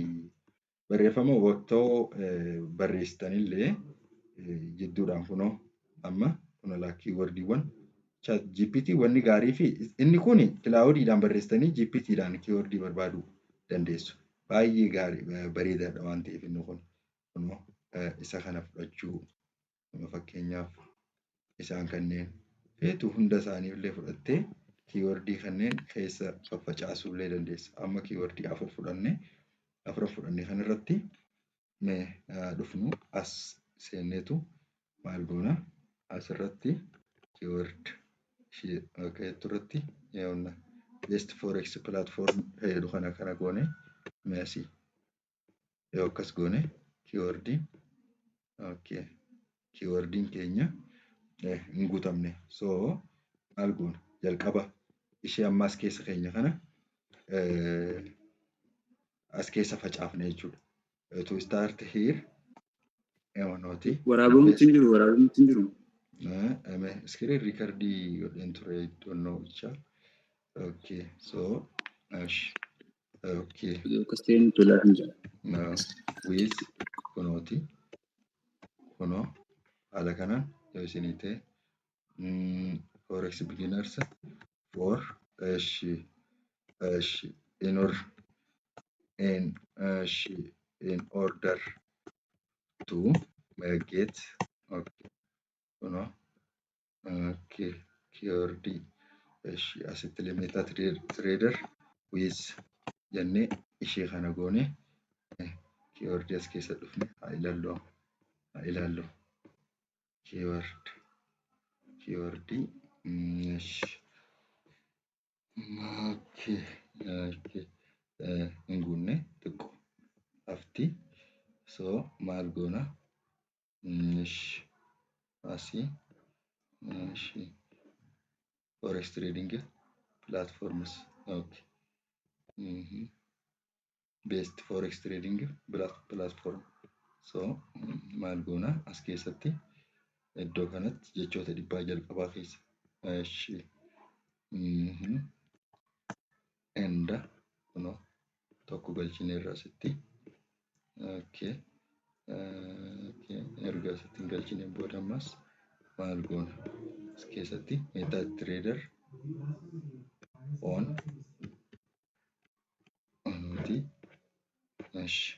Barreeffama wattoo barreessitanillee jidduudhaan kunoo amma kun laa keywordiiwwan chat GPT wanni gaarii fi inni kun Claudeiidhaan barreessitanii GPTdhaan keywordii barbaaduu dandeessu. Baay'ee gaarii bareedaadha waan ta'eef inni kun kunoo isa kana fudhachuu fakkeenyaaf isaan kanneen feetu hunda isaanii illee fudhattee keywordii kanneen keessa faffacaasuu illee dandeessa. Amma keywordii afur fudhannee afran fudhannee kanarratti mee dhufnu as seenneetu maal goona asirratti keyword ishee akka jettu irratti yeewna best forex platform fayyadu kana kana goone mee asii yoo akkas goone keywordiin okay keywordiin keenya hin guutamne. So maal goona jalqaba ishee ammaas keessa keenya kana as keessa facaafne jechuudha. To start here nooti. Waraabamutti hin jiru, waraabamutti hin jiru. Screen recordii godheen ture iddoon bichaa. Okay, so ash okay. Akkas ta'ee nutti tolaa hin jiru. With kunooti. Kunoo haala kanaan yoo isinii ta'e forex beginners for eshi eshi in or in eshi in order to get okay kunoo okay keyword eshi asitti illee meta trader with jennee ishee kana goone keyword as keessa dhufne haa ilaallu haa ilaallu keyword keyword eshi okay okay hin guunne xiqqoo hafti. So maal goona eshi asii eshi forex trading platforms okay best forex trading platform. So maal goona as keessatti iddoo kanatti jechoota dhibbaa jalqabaa keessa eshi enda kunoo tokko galchineerra asitti okay okay erga asitti hin galchineen booda ammas maal goona as keessatti meta trader on onuti eshi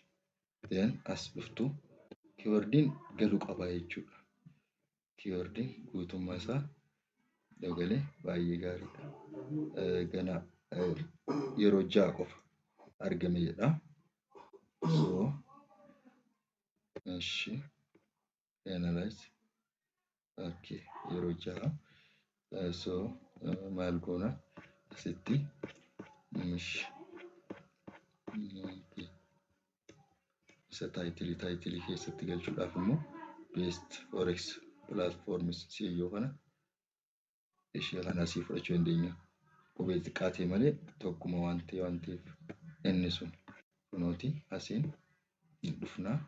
then as dhuftu keywordiin galuu qaba jechuudha. Keywordiin guutummaa isaa yoo galee baay'ee gaariidha. Gana yeroo ja'a qofa argame jedha. So eshi analyze okay yeroo ja'a. So maal goona asitti eshi okay isa titleii titleii keessatti galchuudhaaf immoo best forex platforms siyyoo kana ishee kana asii fudhachuu dandeenya. Qubee xiqqaa ta'e malee tokkuma waan ta'e waan ta'eef inni sun kunooti asiin dhufnaa.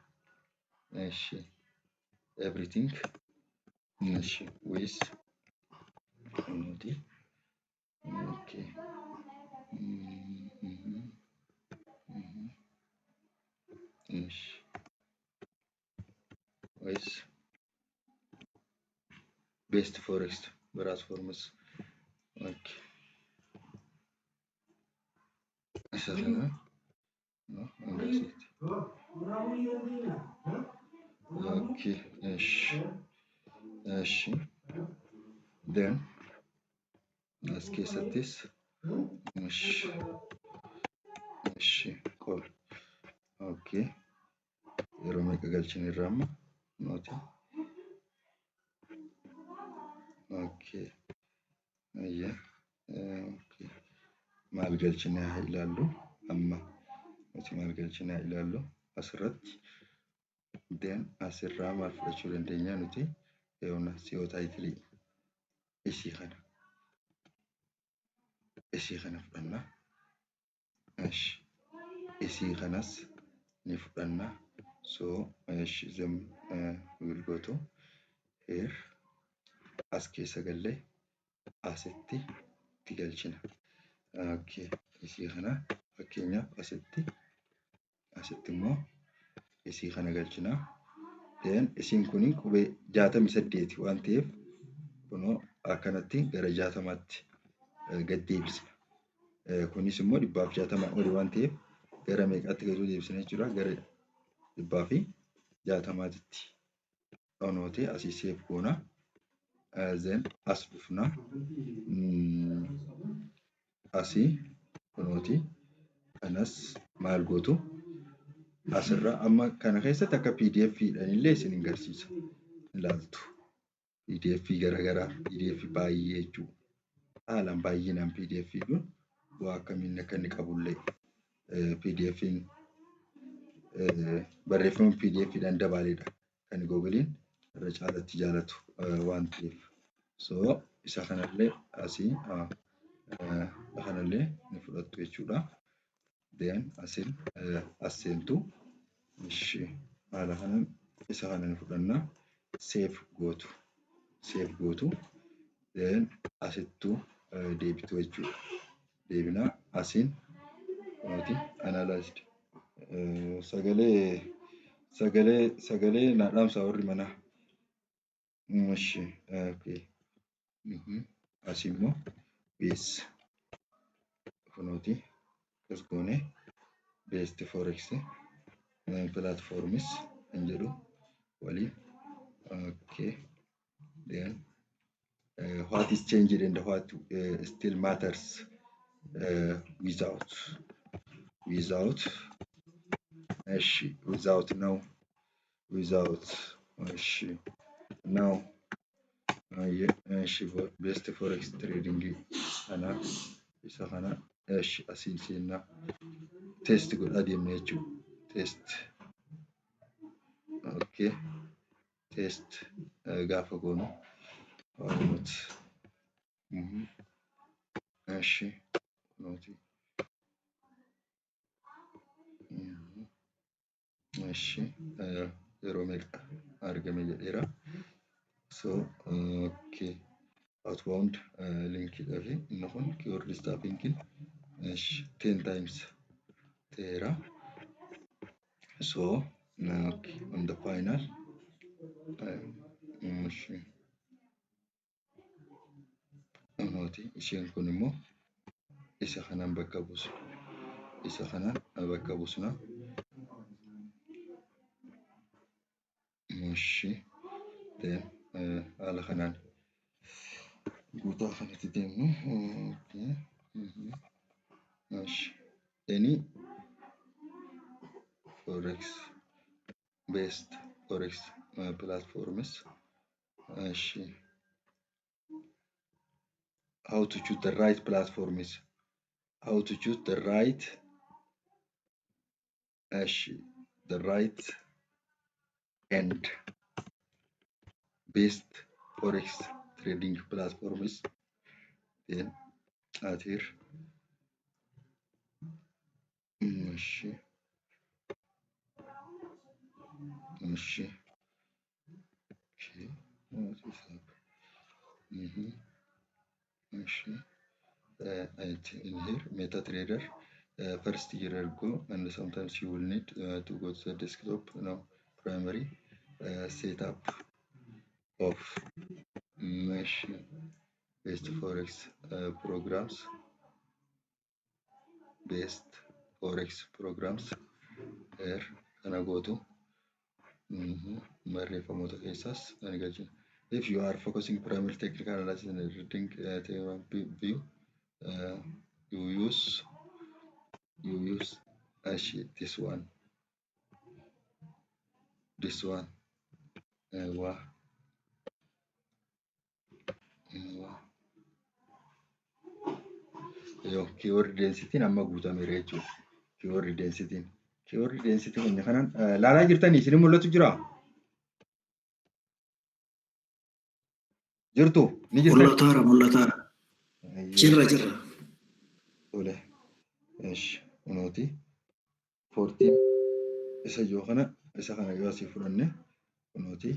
Eshi everything eshi with kunooti okay eshi with best forex platforms okay isa kana no hanga asitti okay eshi eshi then as keessattis eshi eshi qol okay yeroo meeqa galchineerra amma nooti okay ayya okay maal galchine haa ilaallu amma nuti maal galchine haa ilaallu asirratti then asirraa maal fudhachuu dandeenya nuti yoona SEO titleii ishii kana fudhanna eshi isii kanas ni fudhanna. So then we will go to here, as keessa gallee asitti itti galchina. Okay. Isii kana fakkeenyaaf asitti immoo isii kana galchina. Then isiin kun qubee 68 waan ta'eef kunoo akkanatti gara 60tti gad deebisna. Kunis immoo 160 oli waan ta'eef gara meeqaatti gad deebisna jechuudha? Gara 160tti. Onooti asii save goona. Then as dhufna. Asii kunooti kanas maal gootu? Asirra amma kana keessatti akka PDF dhaan illee isin hin garsiisa. Ilaaltu. PDF garaagaraa, PDF baay'ee jechuudha. Haalaan baay'inaan PDF kun bu'aa akkamiin akka inni qabullee PDF'n barreeffama PDF dhaan dabaleedha kan Googleiin irra caalatti jaalatu waan ta'eef. So isa kanallee asii kanallee ni fudhattu jechuudha. Then asiin as seentu. Ishi haala kanaan isa kana ni fudhanna. Save gootu. Save gootu. Then asittuu deebitu jechuudha. Deebinaa asiin kunooti analyzed. Sagalee naa dhaamsa warri manaa. Ishi okay. Asii immoo base kunooti akkas goone best forex platforms kan jedhu waliin. Okay. Then what is changed and what still matters without እሺ without ነው without እሺ ነው እሺ best forex trading kana isa kana እሺ asiin seennaa test godhaa deemna jechuudha. Test, okay, test gaafa goonu waanumatti እሺ kunooti እሺ yeroo meeqa argame jedheera. So okay, outbound linkiidhaa fi inni kun keyword stuffingin እሺ 10 times ta'eera. So okay, on the final እሺ kunooti isheen kun immoo isa kanaan bakka buusna. Isa kanaan bakka buusna. እሺ then haala kanaan guutaa kanatti deemnu. Okay. እሺ any forex best forex platforms እሺ how to choose the right platforms, how to choose the right እሺ the right and best forex trading platforms. Then at here እሺ እሺ okay, what is up? እሺ in here MetaTrader first year ago, and sometimes you will need to go to the desktop now primary setup of mesh best forex programs, best forex programs here kana gootu barreeffamoota keessaas ni galchina. If you are focusing primary technical analysis and reading view, you use actually this one wa wa yoo keyword density amma guutameera jechuudha. Keyword density keenya kanaan laalaa jirtanii isin mul'atu jira? Jirtu ni jirtan? Mul'ataara, mul'ataara. Jirra, jirra. Tole. Esh, kunooti. 14 isa jiru kana Isa kana yoo asii fudhanne kunooti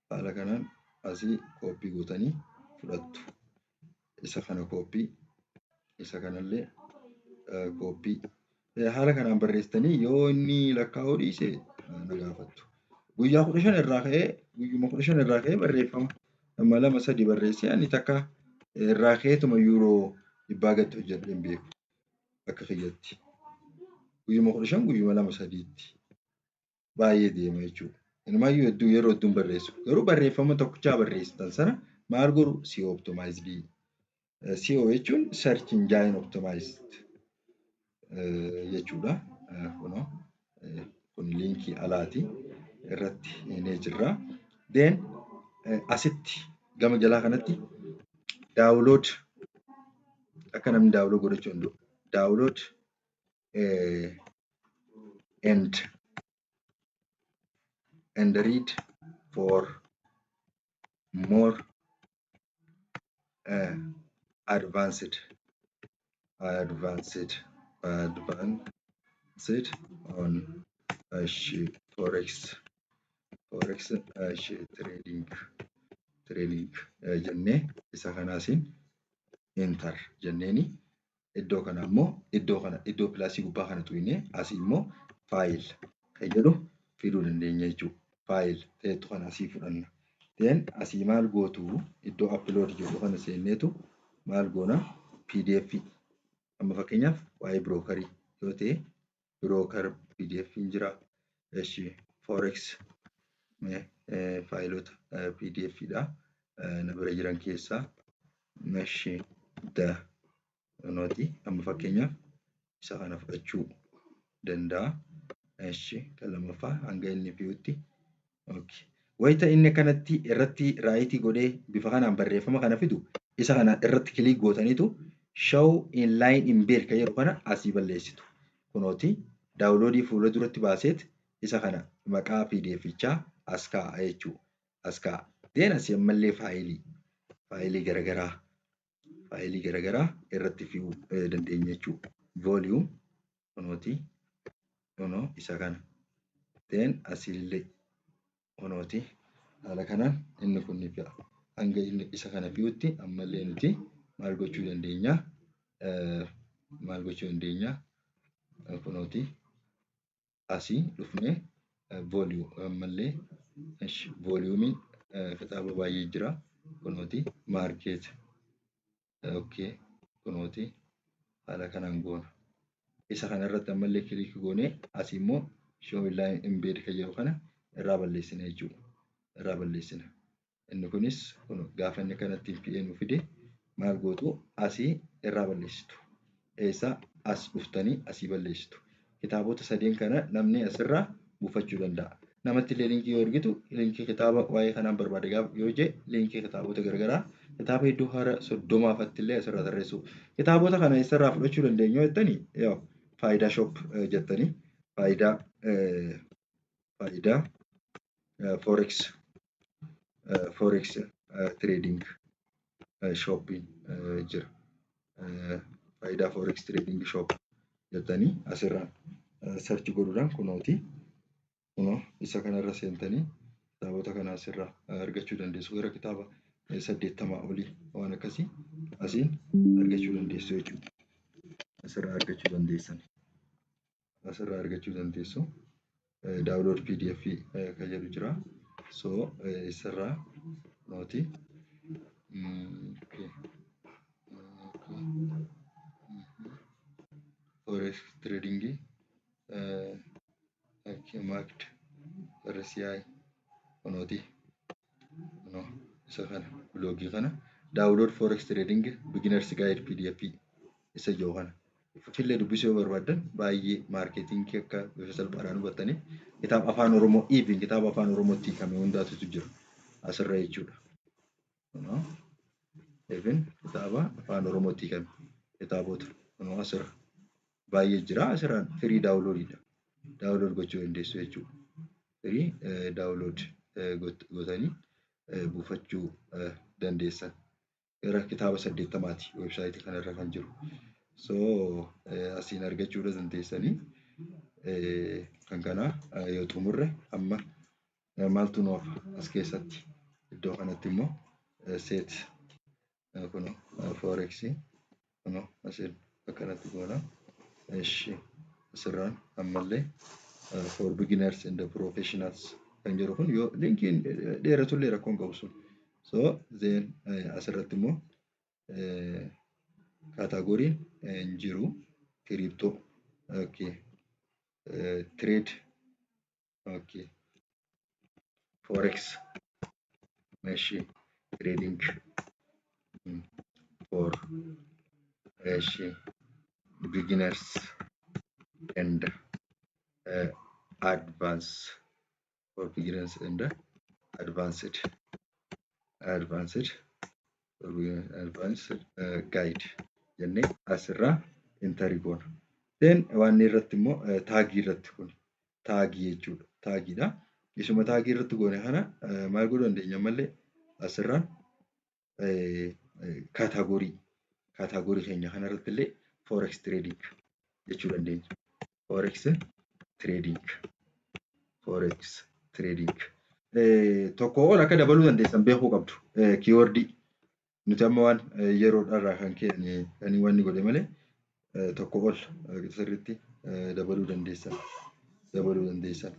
haala kanaan asii copy gootanii fudhattu. Isa kana copy, isa kanallee copy. Haala kanaan barreessitanii yoo inni lakkaa'uu dhiise na gaafattu. Guyyaa 15 irraa ka'ee, guyyuma 15 irraa ka'ee barreeffama nama lama sadi barreessee ani takka irraa ka'eetuma yuuroo 100 gadi hojjedhee hin beeku akka kiyyatti. Guyyuma 15, guyyuma lama sadiitti baay'ee deema jechuudha. Inumaayyuu hedduu yeroo hedduun barreessu. Garuu barreeffama tokkichaa barreessitan sana maal godhu? SEO optimized. SEO jechuun search engine optimized jechuudha. Kunoo kun liinkii alaati irratti ni jirra. Then asitti gama jalaa kanatti download, akka namni download godhachuu danda'u. Download and read for more advanced on forex trading jennee isa kanaasiin enter jenneeni iddoo kana immoo iddoo kana iddoo plusii gubbaa kana tuqnee asii immoo file kan jedhu fiduu dandeenya jechuudha. File ta'etu kana asii fudhanna. Then asii maal gootu? Iddoo upload jedhu kana seenneetu maal goona? PDF, amma fakkeenyaaf waa'ee brokerii yoo ta'e, broker PDF hin jira. Eshi, forex faayilota PDF dha na bira jiran keessaa. Eshi, da nooti amma fakkeenyaaf isa kana fudhachuu danda'a. Eshi, kan lammaffaa hanga inni fi'utti. Okay. Wayita inni akkanatti irratti rightii godhee bifa kanaan barreeffama kana fidu, isa kana irratti click gootaniitu show inline embed kan jedhu kana asii balleessitu. Kunooti downloadii fuula duratti baaseet isa kana maqaa PDFichaa as kaa'a jechuudha. As kaa'a. Then asii ammallee faayilii garaagaraa irratti fe'uu dandeenya jechuudha. Volume kunooti, kunoo isa kana. Then asiillee kunooti haala kanaan inni kun ni fe'a. Hanga inni isa kana fe'utti ammallee nuti maal gochuu dandeenya? Maal gochuu dandeenya? Kunooti asii dhufnee volume ammallee volumeiin kitaaba baay'ee jira. Kunooti market. Okay. Kunooti haala kanaan goona. Isa kana irratti ammallee click goonee asii immoo show inline embed kan jedhu kana irraa balleessina jechuudha. Irraa balleessina. Inni kunis kun gaafa inni kanatti fe'ee nu fide maal gootu? Asii irraa balleessitu. Eessa as dhuftanii asii balleessitu. Kitaabota sadeen kana namni asirraa buufachuu danda'a. Namatti illee liinkii yoo ergitu, liinkii kitaaba waa'ee kanaan barbaade gaafa yoo jee, liinkii kitaabota garaagaraa kitaaba hedduu hara 30faatti illee asirraa tarreessu. Kitaabota kana eessarraa fudhachuu dandeenya yoo jettanii, yoo Faayidaa Shop jettanii, Faayidaa Forex Trading Shopiin jira. Faayidaa Forex Trading Shop jettanii asirraan search godhuudhaan kunooti. Kunoo isa kanarra seentanii kitaabota kana asirraa argachuu dandeessu. Gara kitaaba 80 olii waan akkasii asiin argachuu dandeessu jechuudha. Asirraa argachuu dandeessan. Asirraa argachuu dandeessu. Download PDF kan jedhu jira. So isarraa kunooti. Okay. Okay. Forex trading market RSI kunooti. Kunoo isa kana blogii kana download forex trading beginners guide PDF isa jiru kana. Fillee dubbisuu yoo barbaaddan, baay'ee marketingii akka bifa salphaadhaan hubattanii, kitaaba afaan Oromoo, even kitaaba afaan Oromootti hiikame hundaatu jira asirra jechuudha. Kunoo even kitaaba afaan Oromootti hiikame, kitaabota kunoo asirra baay'ee jira, asirraan free downloadiidha. Download gochuu dandeessu jechuudha. Free download gootanii buufachuu dandeessan. Gara kitaaba 80ti weebsaayitii kanarra kan jiru. So asiin argachuu dandeessanii. Kan kana yoo xumurre amma maaltu nu hafa as keessatti iddoo kanatti immoo set kun forex kun asiin akkanatti goona. Ishi asirraan ammallee for beginners and the professionals kan jedhu kun yoo linkiin dheeratullee rakkoon qabu sun. So then asirratti immoo categoriin hin jiru crypto, okay, trade, okay, forex, meshi trading for meshi beginners and advanced, for beginners and advanced, advanced for beginners advanced guide jennee asirraa enter goona. Then waan irratti immoo tagii irratti kun tagii jechuudha. Tagiidha. Isuma tagii irratti goone kana maal godhuu dandeenya ammallee asirraan category keenya kanarratti illee forex trading jechuu dandeenya. Forex trading, forex trading. Tokko ol akka dabaluu dandeessan beekuu qabdu. Keywordii nuti amma waan yeroodharraa kan ka'e kan wanni godhe malee tokko ol sirriitti dabaluu dandeessan. Dabaluu dandeessan.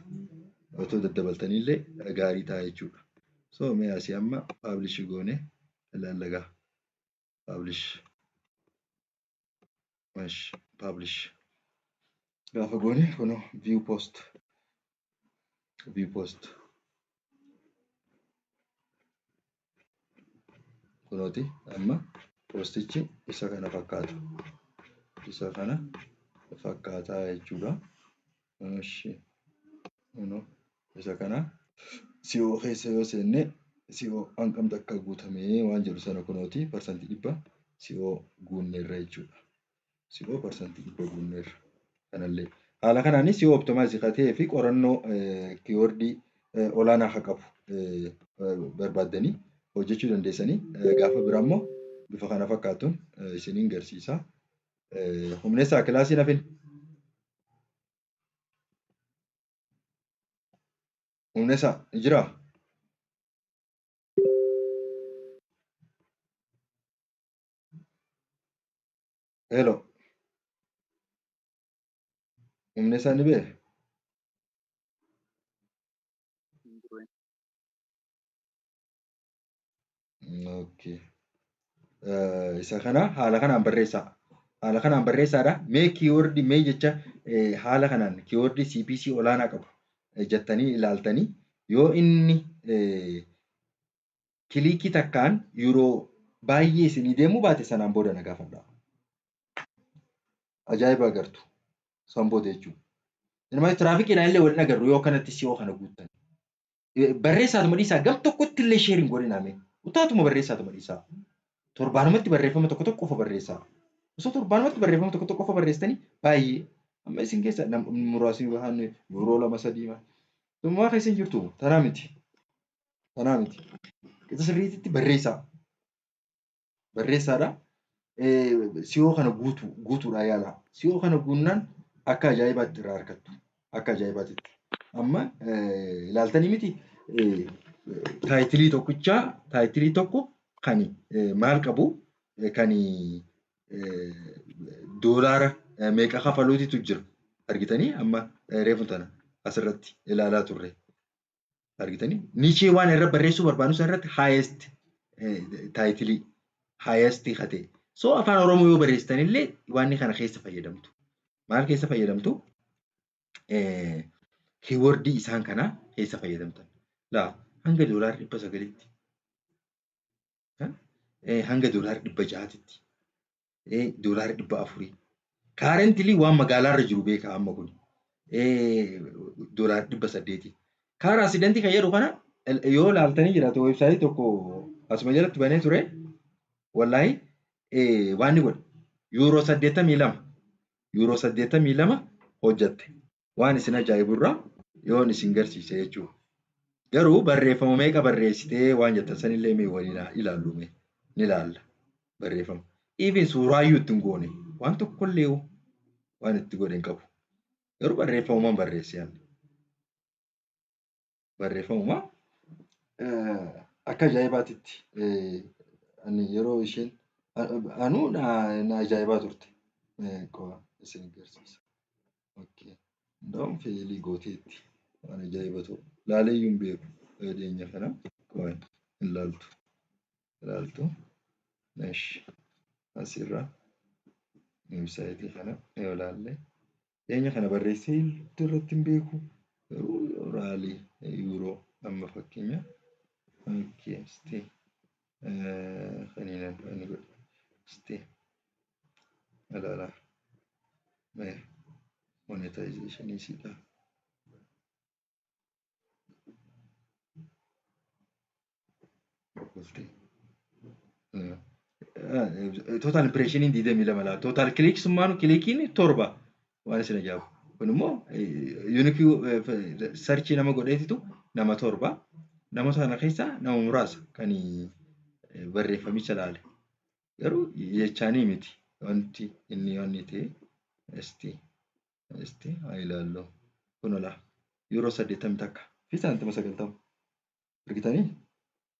Otoo daddabaltanii illee gaarii ta'a jechuudha. So mee asii amma publish goone ilaallagaa. Publish. Mesh publish. Gaafa goone kunoo view post. View post. Kunooti amma postichi isa kana fakkaata. Isa kana fakkaataa jechuudha. Eshi kunoo isa kana SEO keessa yoo seenne SEO hanqamtu akka guutamee waan jedhu sana kunooti 100% SEO guunneerra jechuudha. SEO 100% guunneerra kanallee. Haala kanaanis SEO optimize kan ta'ee fi qorannoo keywordii olaanaa akka qabu barbaaddanii hojjechuu dandeessanii gaafa biraa immoo bifa kana fakkaatuun isiniin garsiisa. Humneessaa kilaasiin hafin. Humneessaa ni jiraa? Hello. Humneessaa ni bee? Okay. Isa kana haala kanaan barreessaa. Haala kanaan barreessaadha. Mee keyword mee jecha haala kanaan keyword CPC olaanaa qabu jettanii ilaaltanii yoo inni clickii takkaan yeroo baay'ee isinii deemuu baate sanaan booda na gaafadha. Ajaa'iba agartu. San booda jechuudha. Inuma trafficiidhaan illee waliin agarru yoo kanatti SEO kana guuttan. Barreessaatuma dhiisaa gam tokkotti illee share hin godhinaa mee. Utaatuma barreessaatuma dhiisaa. Torbaanumatti barreeffama tokko tokko qofa barreessaa. Osoo torbaanumatti barreeffama tokko tokko qofa barreessitanii baay'ee amma isin keessa muraasni bahan yeroo 2 3 maal. Tummaa keessa hin jirtu tanaa miti. Tanaa miti. Qixa sirriitti barreessaa. Barreessaadha. SEO kana guutuudha yaala. SEO kana guunnaan akka ajaa'ibaatti irraa argattu. Akka ajaa'ibaatti. Amma ilaaltanii miti titleii tokkichaa titleii tokko kan maal qabu kan doolaara meeqa kafaluutitu jira. Argitanii amma reefu tana asirratti ilaalaa turre. Argitanii nichee waan irra barreessuu barbaannu sana irratti highest titleii highest hatee. So afaan Oromoo yoo barreessitan illee waan kana keessa fayyadamtu. Maal keessa fayyadamtu? Keywordii isaan kana keessa fayyadamtan. Laa hanga $900tti. Hanga $600tti. $400. Currently waan magaalaarra jiru beekaa amma kun. $800. Car accidentii kan jedhu kana yoo ilaaltanii jiraatu websiteii tokko asuma jalatti banee ture. Wallaahi waan inni godhe €82. €82 hojjatte. Waan isin ajaa'iburraa yoon isin garsiise jechuudha. Garuu barreeffama meeqa barreessitee waan jettan sanillee mee waliin ilaallu mee ni ilaalla barreeffama. Even suuraayyuu itti hin goone waan tokkollee waan itti godhe hin qabu. Garuu barreeffamumaan barreesse ani. Barreeffamuma akka ajaa'ibaatitti ani yeroo isheen anuu na ajaa'ibaa turte. Qofa isin agarsiisa. Okay. Ndaa'uun fail gooteetti. Waan ajaa'iba ta'u. Laalee iyyuu hin beeku. Dhiyeenya kana qofa hin laaltu. Ilaaltu. Eshi. Asirra website kana yoo ilaalle dhiyeenya kana barreessee irratti hin beeku. Garuu raalii yuuroo amma fakkeenya. Okay, stay. Kaniinan inni godhe. Stay. Ilaalaa. Mee monetization isiidha. Boqoltee. Total impressioniin 22 laa. Total clicks maanu clickiin 7 waan isin ajaa'ibu. Kun immoo unique search nama godheetitu nama 7. Nama sana keessaa nama muraasa kan barreeffamicha laale. Garuu jechaanii miti wanti inni wanni ta'e esti haa ilaallu. Kun ola yuuroo 81 fi saantima 90. Argitanii?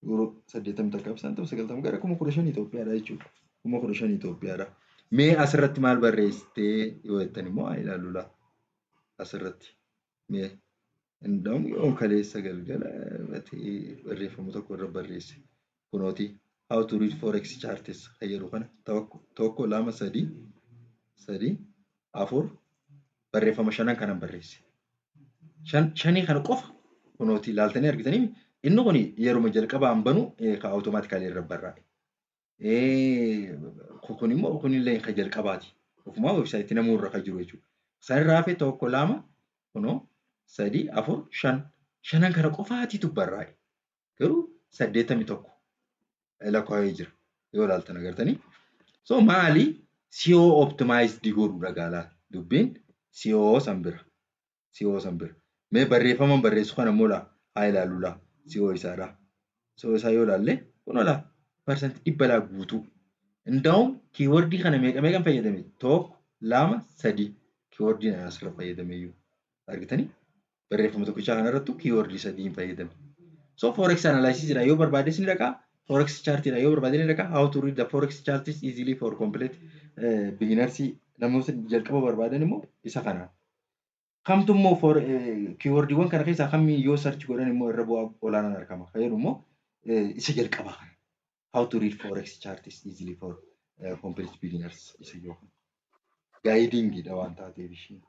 Yuuroo 81 fi saantima 90 gara 15,000 Itoophiyaadha jechuudha. 15,000 Itoophiyaadha. Mee asirratti maal barreessitee yoo jettan immoo haa ilaallu laa. Asirratti mee Ndaa'um yoo kaleessa galgala barreeffama tokko irra barreesse. Kunooti how to read forex charts kan jedhu kana 1 2 3 3 4 barreeffama shanan kanan barreesse. Shanii kana qofa kunooti ilaaltanii argitanii inni kun yeruma jalqabaan banu kan automatically irra barraa'e. Kun immoo kunillee kan jalqabaati. Ofumaa website namuu irra kan jiru jechuudha. Isaan irraa hafe 1 2 kunoo 3 4 5 shanan kana qofaatiitu barraa'e. Garuu 81 lakkaa'ee jira yoo ilaaltan agartanii. So maali SEO optimized godhuudha gaalaa dubbiin SEO san bira. SEO san bira. Mee barreeffama barreessu kana immoo laa haa ilaallu laa SEO isaadha. SEO isaa yoo ilaalle kun laa 100% laa guutuu. Ndaa'uun keywordii kana meeqa meeqan fayyadame? 1 2 3 keywordii ana asirra fayyadame iyyuu. Argitanii? Barreeffama tokkichaa kanarrattu keywordii 3 hin fayyadame. So forex analysis jedha yoo barbaades ni dhaqaa. Forex chart jedha yoo barbaade ni dhaqaa. How to read the forex charts easily for complete beginners namoota jalqaba barbaadan immoo isa kana. Kamtu immoo for keywordiiwwan kana keessaa kamii yoo search godhan immoo irra bu'aa olaanaan argama. Kan jedhu immoo isa jalqabaa kana. How to read forex charts easily for complete beginners isa yoo kana. Guidingidha waan taateef isheen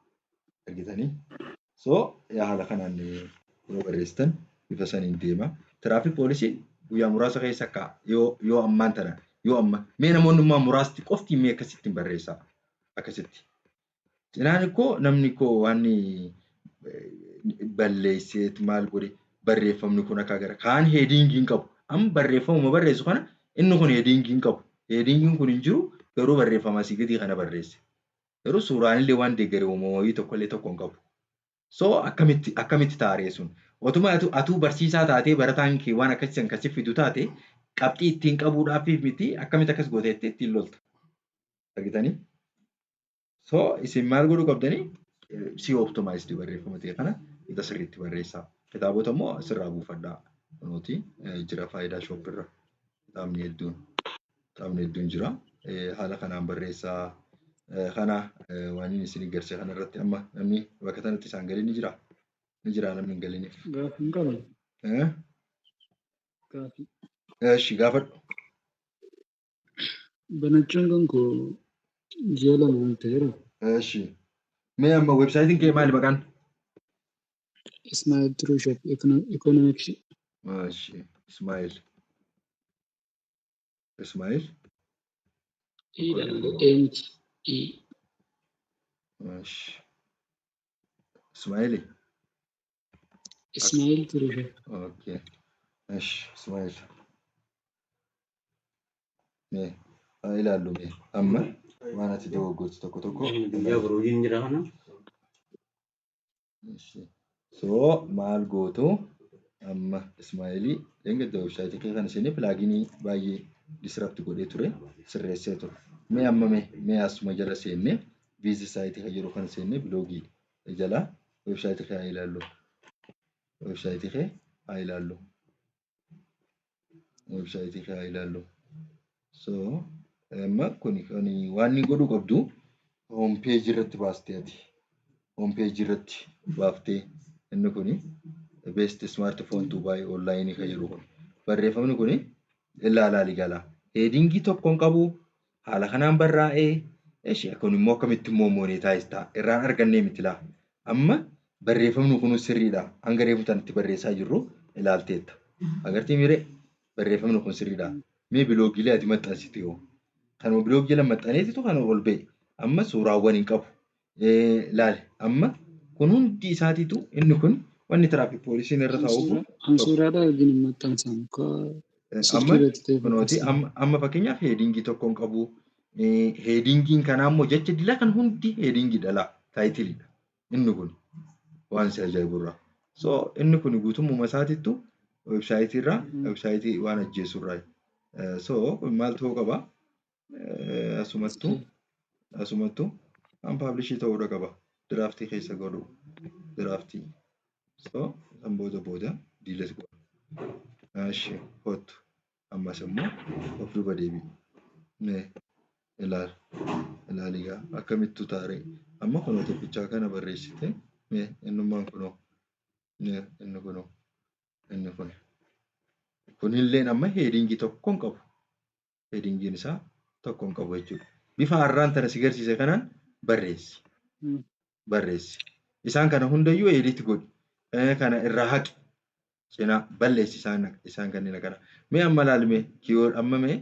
argitanii. So haala kanaan yeroo barreessitan bifa saniin deema. Traffic policy guyyaa muraasa keessa akka yoo ammaan tana yoo amma mee namoonni immoo muraasti qofti mee akkasitti barreessaa akkasitti. Cinaan koo namni koo waan balleesseet maal godhe barreeffamni kun akka gara kaan headingii hin qabu. Amma barreeffamuma barreessu kana inni kun headingii hin qabu. Headingiin kun hin jiru garuu barreeffama asii gadii kana barreesse. Garuu suuraan illee waan deeggare uumama tokkollee tokko hin qabu. So akkamitti taaree sun? Otuma atuu barsiisaa taatee barataan kee waan akkasii akkasii fidu taate qabxii ittiin qabuudhaaf miti akkamitti akkas gooteetti ittiin lolta. Argitanii? So isin maal godhuu qabdanii? SEO optimized barreeffama ta'e kana ita sirriitti barreessaa. Kitaabota immoo asirraa buufadhaa. Kunooti jira faayidaa shop irra. Kitaabni hedduun jira. Haala kanaan barreessaa. Kana waan inni isin agarsiise kanarratti amma namni bakka sanatti isaan galii ni jira. Ni jira namni hin galiniif. Gaaffii hin qaban. Gaaffii. Eshi gaafadhu. Banachuun kan koo ji'a 2 ol ta'eera. Eshi. Mee amma websaayitiin kee maali maqaan? Ismail True Shop Economics. Eshi. Ismail. Ismail. Iidha malee E miti. E. Eshi. Ismaili. Ismail True Shop. Okay. Eshi Ismail. Mee haa ilaallu mee amma waan ati dogoggortu tokko tokko. Guyyaa boruu jira kana. So maal gootu amma Ismailii dheengadda websaayitii kee kana seenee pluginii baay'ee disrupt godhee ture sirreessee ture. Mee amma mee asuma jala seennee visit site kan jedhu kana seennee blogii Jala website kee haa ilaallu. Website kee haa ilaallu. Website kee haa ilaallu. So amma kuni kan waan inni godhuu qabdu, home page irratti baastee, ati home page irratti baaftee, inni kuni "best smartphone to buy online" kan jedhu kun, barreeffamni kuni ilaalaa galaa. Headingii tokko hin qabu, haala kanaan barraa'ee. Eshi, kun immoo akkamitti immoo monetize ta'a? Irraan argannee miti laa. Amma barreeffamni kun sirriidha. Hanga reefu tan itti barreessaa jirru ilaalteetta. Agartii miiree, barreeffamni kun sirriidha. Mee blogiilee ati maxxansite hoo? Kanuma blog jala maxxaneetitu kan ol ba'e. Amma suuraawwan hin qabu. Laali, amma kun hundi isaatiitu inni kun wanni traffic policeiin irra taa'uuf An suuraadhaa wajjin hin maxxansan. Amma Silkii irratti ta'e kunooti maxxansan. amma fakkeenyaaf headingii tokko hin qabu. Headingiin kanaa immoo jecha dila kan hundi headingiidha laa, titleiidha. Inni kun waan si ajaa'iburraa. So inni kun guutummaa isaatittu websiteii irraa, websiteii waan ajjeesurraa. So kun maal ta'uu qaba? Asumattuu unpublishii ta'uudha qaba. Draftii keessa godhu. Draftii. So san booda delete godha. Eshi, kottu. Ammas immoo of duuba deebi'i. Mee ilaali. Ilaali gaa, akkamittu taaree. Amma kunoo tokkichaa kana barreessite, mee innummaan kunoo, mee inni kunoo, inni kun. Kunilleen amma headingii tokko hin qabu. Headingiin isaa tokko hin qabu jechuudha. Bifa har'aan tana si garsiise kanaan barreessi. Barreessi. Isaan kana hundayyuu edit godhi. Kana irraa haqi. Cinaa balleessi isaan kanneen akkana. Mee amma ilaalime kiyyoo, amma mee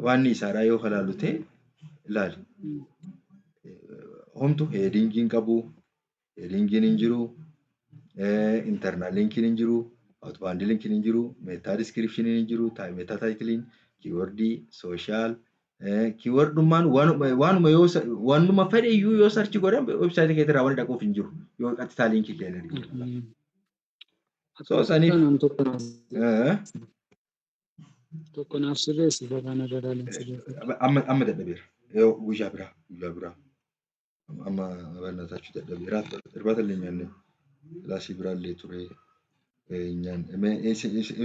waan isaadhaa yoo ilaallu ta'e, ilaali. Homtu headingiin qabu. Headingiin hin jiru. Internal linkiin hin jiru. Outbound linkiin hin jiru. Meta descriptioniin hin jiru. Meta titleiin, keywordii, social. Keywordummaan waanuma yoo waanuma fedhe iyyuu yoo search godhan websiteii keetirraa wanni dhaquuf hin jiru. Yoo qaxxitaa linkii kee hin argine. So saniif Kanaan tokko naaf sirreessi, bakka irra ilaalan sirreessi. Amma dadhabeera. Yoo guyyaa biraa amma barnaatachuu dadhabeera. Irbaata illee nyaanne, kilaasii biraallee ture nyaanne.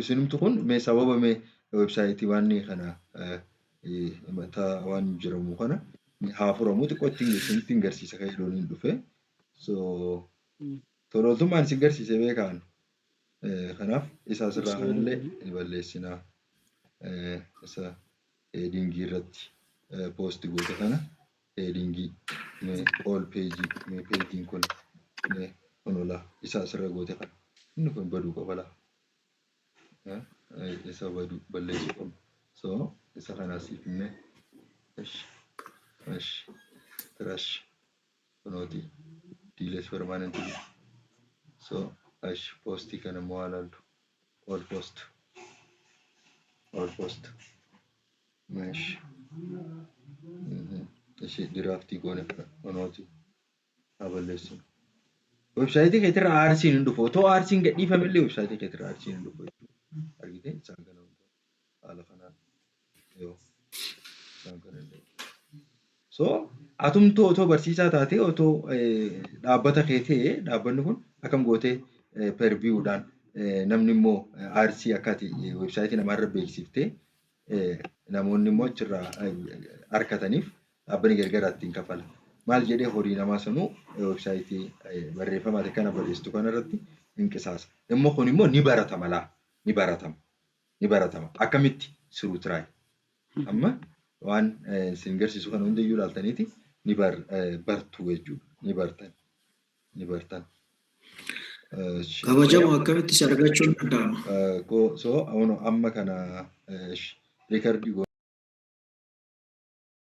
Isinumtu kun mee sababa mee websiteii waan kana mataa waan jedhamu kana haa furamu, xiqqoo ittiin isinitti hin garsiisa kan jedhuun hin dhufe. So tola ooltummaan isin garsiise beekaan. Kanaaf isa asirraa kanallee ni balleessinaa. Isa headingii irratti post goote kana, headingii mee all pageii, mee pageiin kun mee kunolaa isa asirra goote kana, inni kun baduu qaba laa. Isa baduu balleessuu qabna. So isa kana siif himee, esh, trash, kunooti, delete permanently. So esh, postii kana immoo haa ilaallu. All post, all post. Esh. Ishi draftii goone kunooti haa balleessinu. Websiteii keetirra aarsiin hin dhufu. Otoo aarsiin gadhiifamillee websiteii keetirra aarsiin hin dhufu jechuudha. Argitee, isaan kana hunda haala kanaan yoo isaan kana illee. So atumtuu otoo barsiisaa taatee, otoo dhaabbata kee ta'ee, dhaabbanni kun akkam gootee per viewdhaan namni immoo aarsii akka ati websiteii namaarra beeksiftee namoonni immoo achirraa argataniif dhaabbanni gargaraa ittiin kafala. Maal jedhee horii namaa sanuu websiteii barreeffama ati kana barreessitu kanarratti hin qisaasa. Immoo kun immoo ni baratama laa, ni baratama, ni baratama. Akkamitti? Through try. Amma waan isin garsiisu kana hundayyuu ilaaltaniiti ni bartu jechuudha. Ni bartan. Ni bartan. Kabajamoo, akkamitti si argachuun danda'ama? So amma kana recordii.